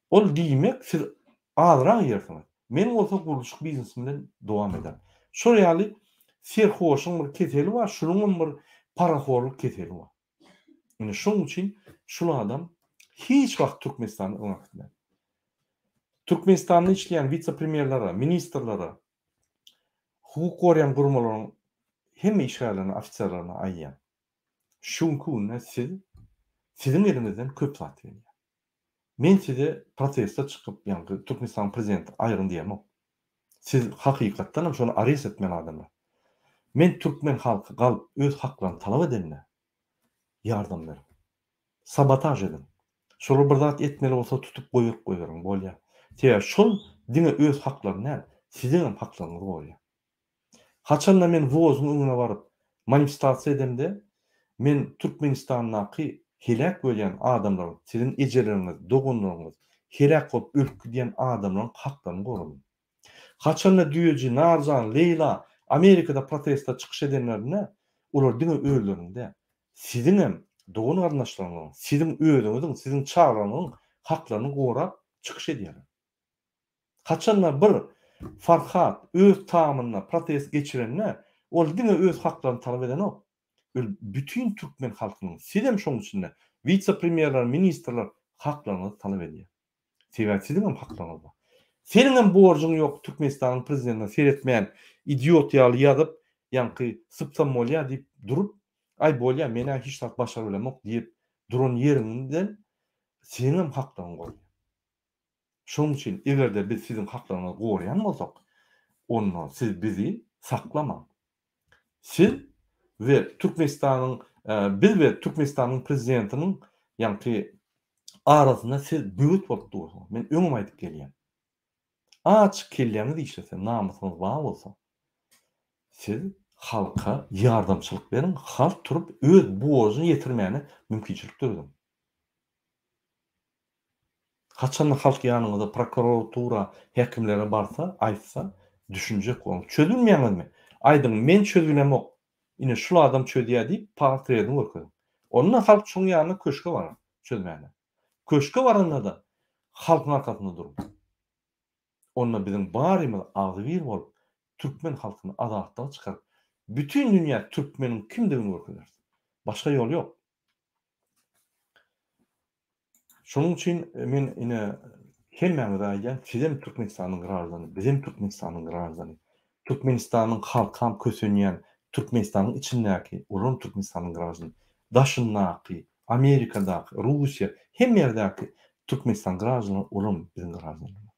Ol diýmek siz azrak iýersiňiz. Men bolsa gurluşyk biznesim bilen dowam ederin. Şol ýaly serhoşyň bir keseli bar, şunuňam bir parahorlyk keseli bar. Ine şoň üçin şul adam hiç wagt Türkmenistany öňe äkitmez. Türkmenistanda işleýän wise-premýerlere, ministrlere, hukuk goraýan guramalaryň hemme işgärlerine, ofiserlerine aýdýan. Şu günki günde siz siziň eliňizden köp zat gelýär. Men size proteste çykyp, ýagny Türkmenistanyň prezidenti aýryň diýemok. Siz hakykatdan hem şony arest etmeli adamlar. Men türkmen halky galyp öz haklaryny talap edende ýardam beriň. Sabotaž ediň. Şolar bir zat etmeli bolsa tutup goýuryp goýberiň bolýar. Sebäbi şol diňe öz haklaryny däl, siziň hem haklaryňyzy gorýar. Haçanda men WOZ-yň öňüne baryp manifestasiýa edemde, men Türkmenistandaky heläk bolýan adamlaryň, siziň ejeleriňiz, doganlaryňyz heläk bolup ölüp gidýän adamlaryň haklaryny goradym. Haçanda Düýeji, Narjan, Leýla Amerikada protestde çykyş edenlerinde, olar diňe özleriniň däl, siziňem dogan-garyndaşlaryňyzyň, siziň özüňiziň, siziň çagalaryňyzyň haklaryny gorap çykyş edýärler. Haçanda bir Farhat öz tamynda protest geçirende, ol diňe öz haklaryny talap edenok. Ol bütin türkmen halkynyň, sizem şoň içinde, wise-premýerler, ministrler haklaryňyzy talap edýär. Sebäbi siziňem haklaryňyz bar. Seniňem borjuň ýok Türkmenistanyň prezidentine seretmän idiot ýaly ýazyp, ýaňky sypsam bolýar diýip durup, aý bolýar men-ä hiç zat başaryp bilemok diýip duran ýeriňden seniňem haklaryň gorýar. Şonuň üçin eger-de biz siziň haklaryňyzy goraýan bolsak, onda siz bizi saklamaň. Siz we Türkmenistanyň biz we Türkmenistanyň prezidentiniň ýaňky arasynda siz böwet bolup dursuňyz. Men öňem aýdyp gelýän. Açyk kelläňiz işlese, namysyňyz bar bolsa, siz halka ýardamçylyk beriň, halk turup öz borjuny ýetirmäne mümkinçilik dörediň. Haçanda halk ýanyňyza prokuratura, häkimlere barsa, aýtsa, düşünjek boluň. Çözülmeýäňizmi? Aýdyň, men çözülemok. Ine şul adam çözýär diýip, portretini görkeziň. Onda halk şoň ýanyna köşge barar çözmäne. Köşge baranda-da halkyň arkasynda duruň. Onda biziň barymyz agzybir bolup, türkmen halkyny azatlyga çykaryp, bütin dünýä türkmeniň kimdigini görkezeris. Başga ýol ýok. Şonuň üçin men ine hemmäňize aýdýan, sizem Türkmenistanyň graždany, bizem Türkmenistanyň graždany. Türkmenistanyň halkam kösenýän, Türkmenistanyň içindäki, olaram Türkmenistanyň graždany. Daşyndaky, Amerikadaky, Russiýa, hemme ýerdäki Türkmenistan graždanlary olam biziň graždanlarymyz.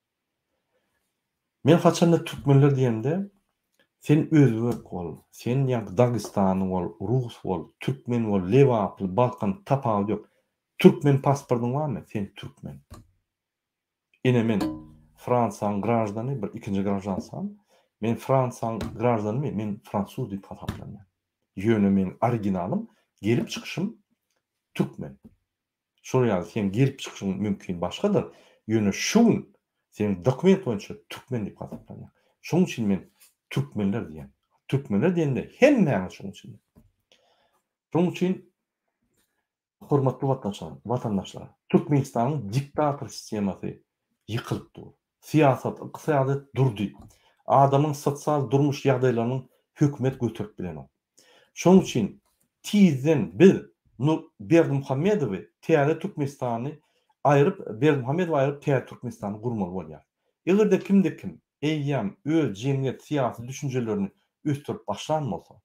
Men haçanda türkmenler diýemde, sen özbek bol, sen ýaňky dagestanly bol, rus bol, türkmen bol, lebaply, balkan tapawudy ýok. Türkmen pasportyň barmy? Sen türkmen. Ine men Fransiýanyň graždany, bir ikinji graždanstwam. Men Fransiýanyň graždanymy? Men fransuz diýip hasaplanýan. Ýöne meň originalym, gelip çykyşym türkmen. Şol ýaly seň gelip çykyşyň mümkin başgadyr, ýöne şu gün seň dokument boýunça türkmen diýip hasaplanýaň. Şoň üçin men türkmenler diýýän. Türkmenler diýende hemmäňiz şoň içinde. Şonuň üçin hormatly watandaşlar, Türkmenistanyň diktator sistemasy ýykylyp dur. Syýasat, ykdysadyýet durdy. Adamyň sosial durmuş ýagdaýlarynyň hökümet göterip bilenok. Şonuň üçin tizden biz Berdimuhamedowy täze Türkmenistany aýryp, Berdimuhamedowy aýryp täze Türkmenistany gurmaly bolýar. Eger-de kimde-kim eýýäm öz jemgyýet syýasy düşünjelerini ösdürip başlan bolsa,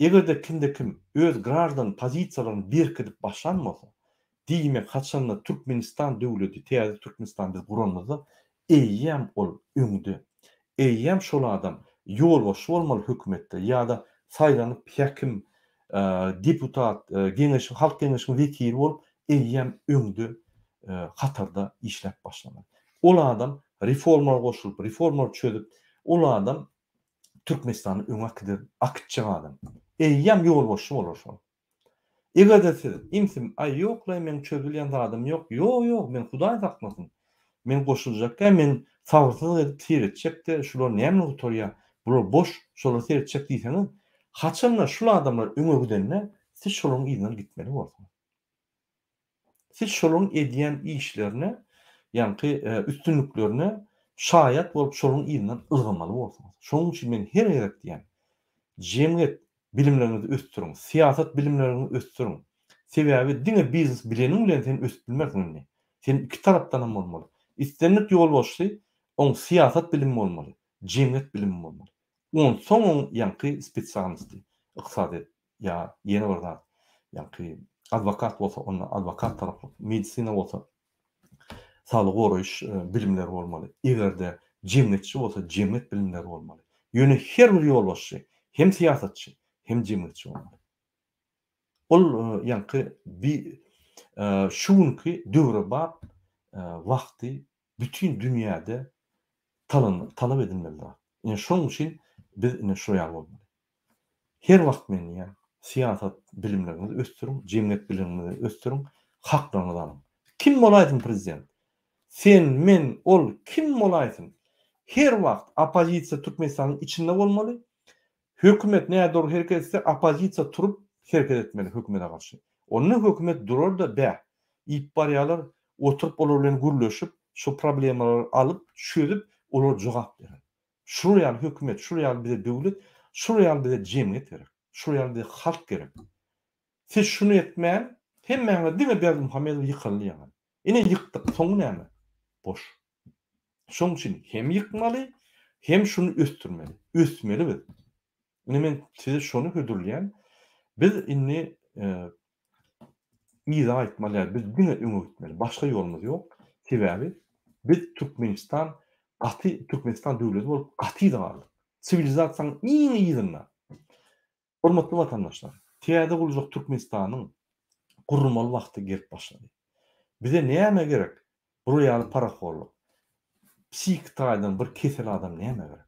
Eger-de kimde-kim öz graždan pozisiýalaryny berkidip başlan bolsa, diýmek haçanda Türkmenistan döwleti, täze Türkmenistan biz guranymyzda eýýäm ol öňde. Eýýäm şol adam ýolbaşçy bolmaly hökümetde ýa-da saýlanyp häkim, deputat, geňeşiň, halk geňeşiň wekili bolup eýýäm öňde hatarda işläp başlamaly. Ol adam reformalara goşulyp, reformalary çözüp, ol adam Türkmenistany öňe akider, akitjek adam. Eýýäm ýolbaşçy bolar şol. Eger-de siz imsim, aý ýok-laý meň çözülýän zadym ýok, ýok, ýok, men Hudaý saklasyn, men goşuljakkä men sabyrsyzlyk edip seretjek-de şular näme gutarýar, bular boş, şolara seretjek diýseňiz, haçanda şul adamlar öňe gidende siz şolaryň yzyndan gitmeli borsuňyz. Siz şolaryň edýän işlerine, ýaňky üstünliklerine şaýat bolup şolaryň yzyndan ylgamaly borsuňyz. Şonuň üçin men her gezek diýýän, jemgyýet bilimleriňizi ösdüriň, syýasat bilimleriňizi ösdüriň. Sebäbi diňe biznes bileniň bilen sen ösüp bilmersiň indi. Sen iki tarapdanam bolmaly. Islendik ýolbaşçy oň syýasat bilimi bolmaly, jemgyýet bilimi bolmaly. Onsoň oň ýaňky spesialnosty, ykdysadyýet ýa ýene bir zat, ýaňky adwokat bolsa onda adwokat taraplyk, medisina bolsa saglygy goraýyş bilimleri bolmaly. Eger-de jemgyýetçi bolsa jemgyýet bilimleri bolmaly. Ýöne her bir ýolbaşçy hem syýasatçy, hem jemgyýetçi bolmaly. Ol ýaňky bi şu günki döwrebap wagty bütin dünýäde talap edilmeli zat. Ine şonuň üçin biz ine şu ýaly bolmaly. Her wagt men diýýän, syýasat bilimleriňizi ösdüriň, jemgyýet bilimleriňizi ösdüriň, haklaryňyzy alyň. Kim bolaýsyn prezident? Sen, men, ol kim bolaýsyn? Her wagt oppozisiýa Türkmenistanyň içinde bolmaly. Hökümet nädogry hereket etse, oppozisiýa turup hereket etmeli hökümete garşy. Onda hökümet durar-da bäh, iýip barýarlar, oturyp olar bilen gürleşip, şo problemalary alyp, çözüp, olara jogap berer. Şular ýaly hökümet, şular ýaly bize döwlet, şular ýaly bize jemgyýet gerek. Şular ýaly bize halk gerek. Siz şuny etmän, hemmäňiz diňe Berdimuhamedowy ýykaly diýýäňiz. Ine ýykdyk, soňy näme? Boş. Şonuň üçin hem ýykmaly, hem şuny ösdürmeli. Ösmeli biz. Ine men size şony hödürleýän. Biz indi yza gaýtmaly däl. Biz diňe öňe gitmeli. Başga ýolumyz ýok. Sebäbi biz Türkmenistan gaty Türkmenistan döwleti bolup gaty yza galdyk. Siwilizasiýanyň iň yzynda. Hormatly watandaşlar, täze guruljak Türkmenistanyň gurulmaly wagty gelip başlady. Bize näme gerek? Bular ýaly parahorluk. Psihiki taýdan bir kesel adam nämä gerek?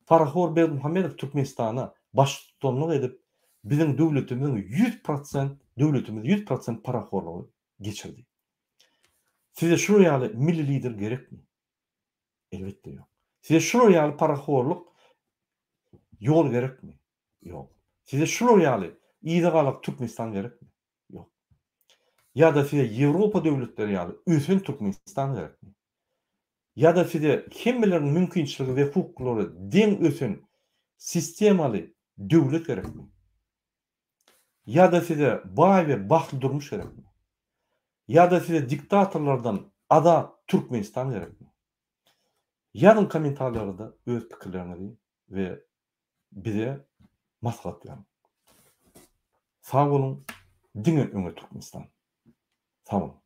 Parahor Berdimuhamedow Türkmenistana baştutanlyk edip, biziň döwletimiziň 100% döwletimizi 100% parahorluga geçirdi. Size şular ýaly milli lider gerekmi? Elbetde ýok. Size şular ýaly parahorluk ýol gerekmi? Ýok. Size şular ýaly yza galak Türkmenistan gerekmi? Ýok. Ýa-da size Ýewropa döwletleri ýaly ösen Türkmenistan gerekmi? Ýa-da size hemmeleriň mümkinçiligi we hukuklary deň ösen sistemaly döwlet gerekmi? Ýa-da size baý we bagtly durmuş gerekmi? Ýa-da size diktatorlardan azat Türkmenistan gerekmi? Ýazyň kommentariýalarda öz pikirleriňizi we bize maslahat beriň. Sag boluň diňe öňe Türkmenistan. Sag boluň.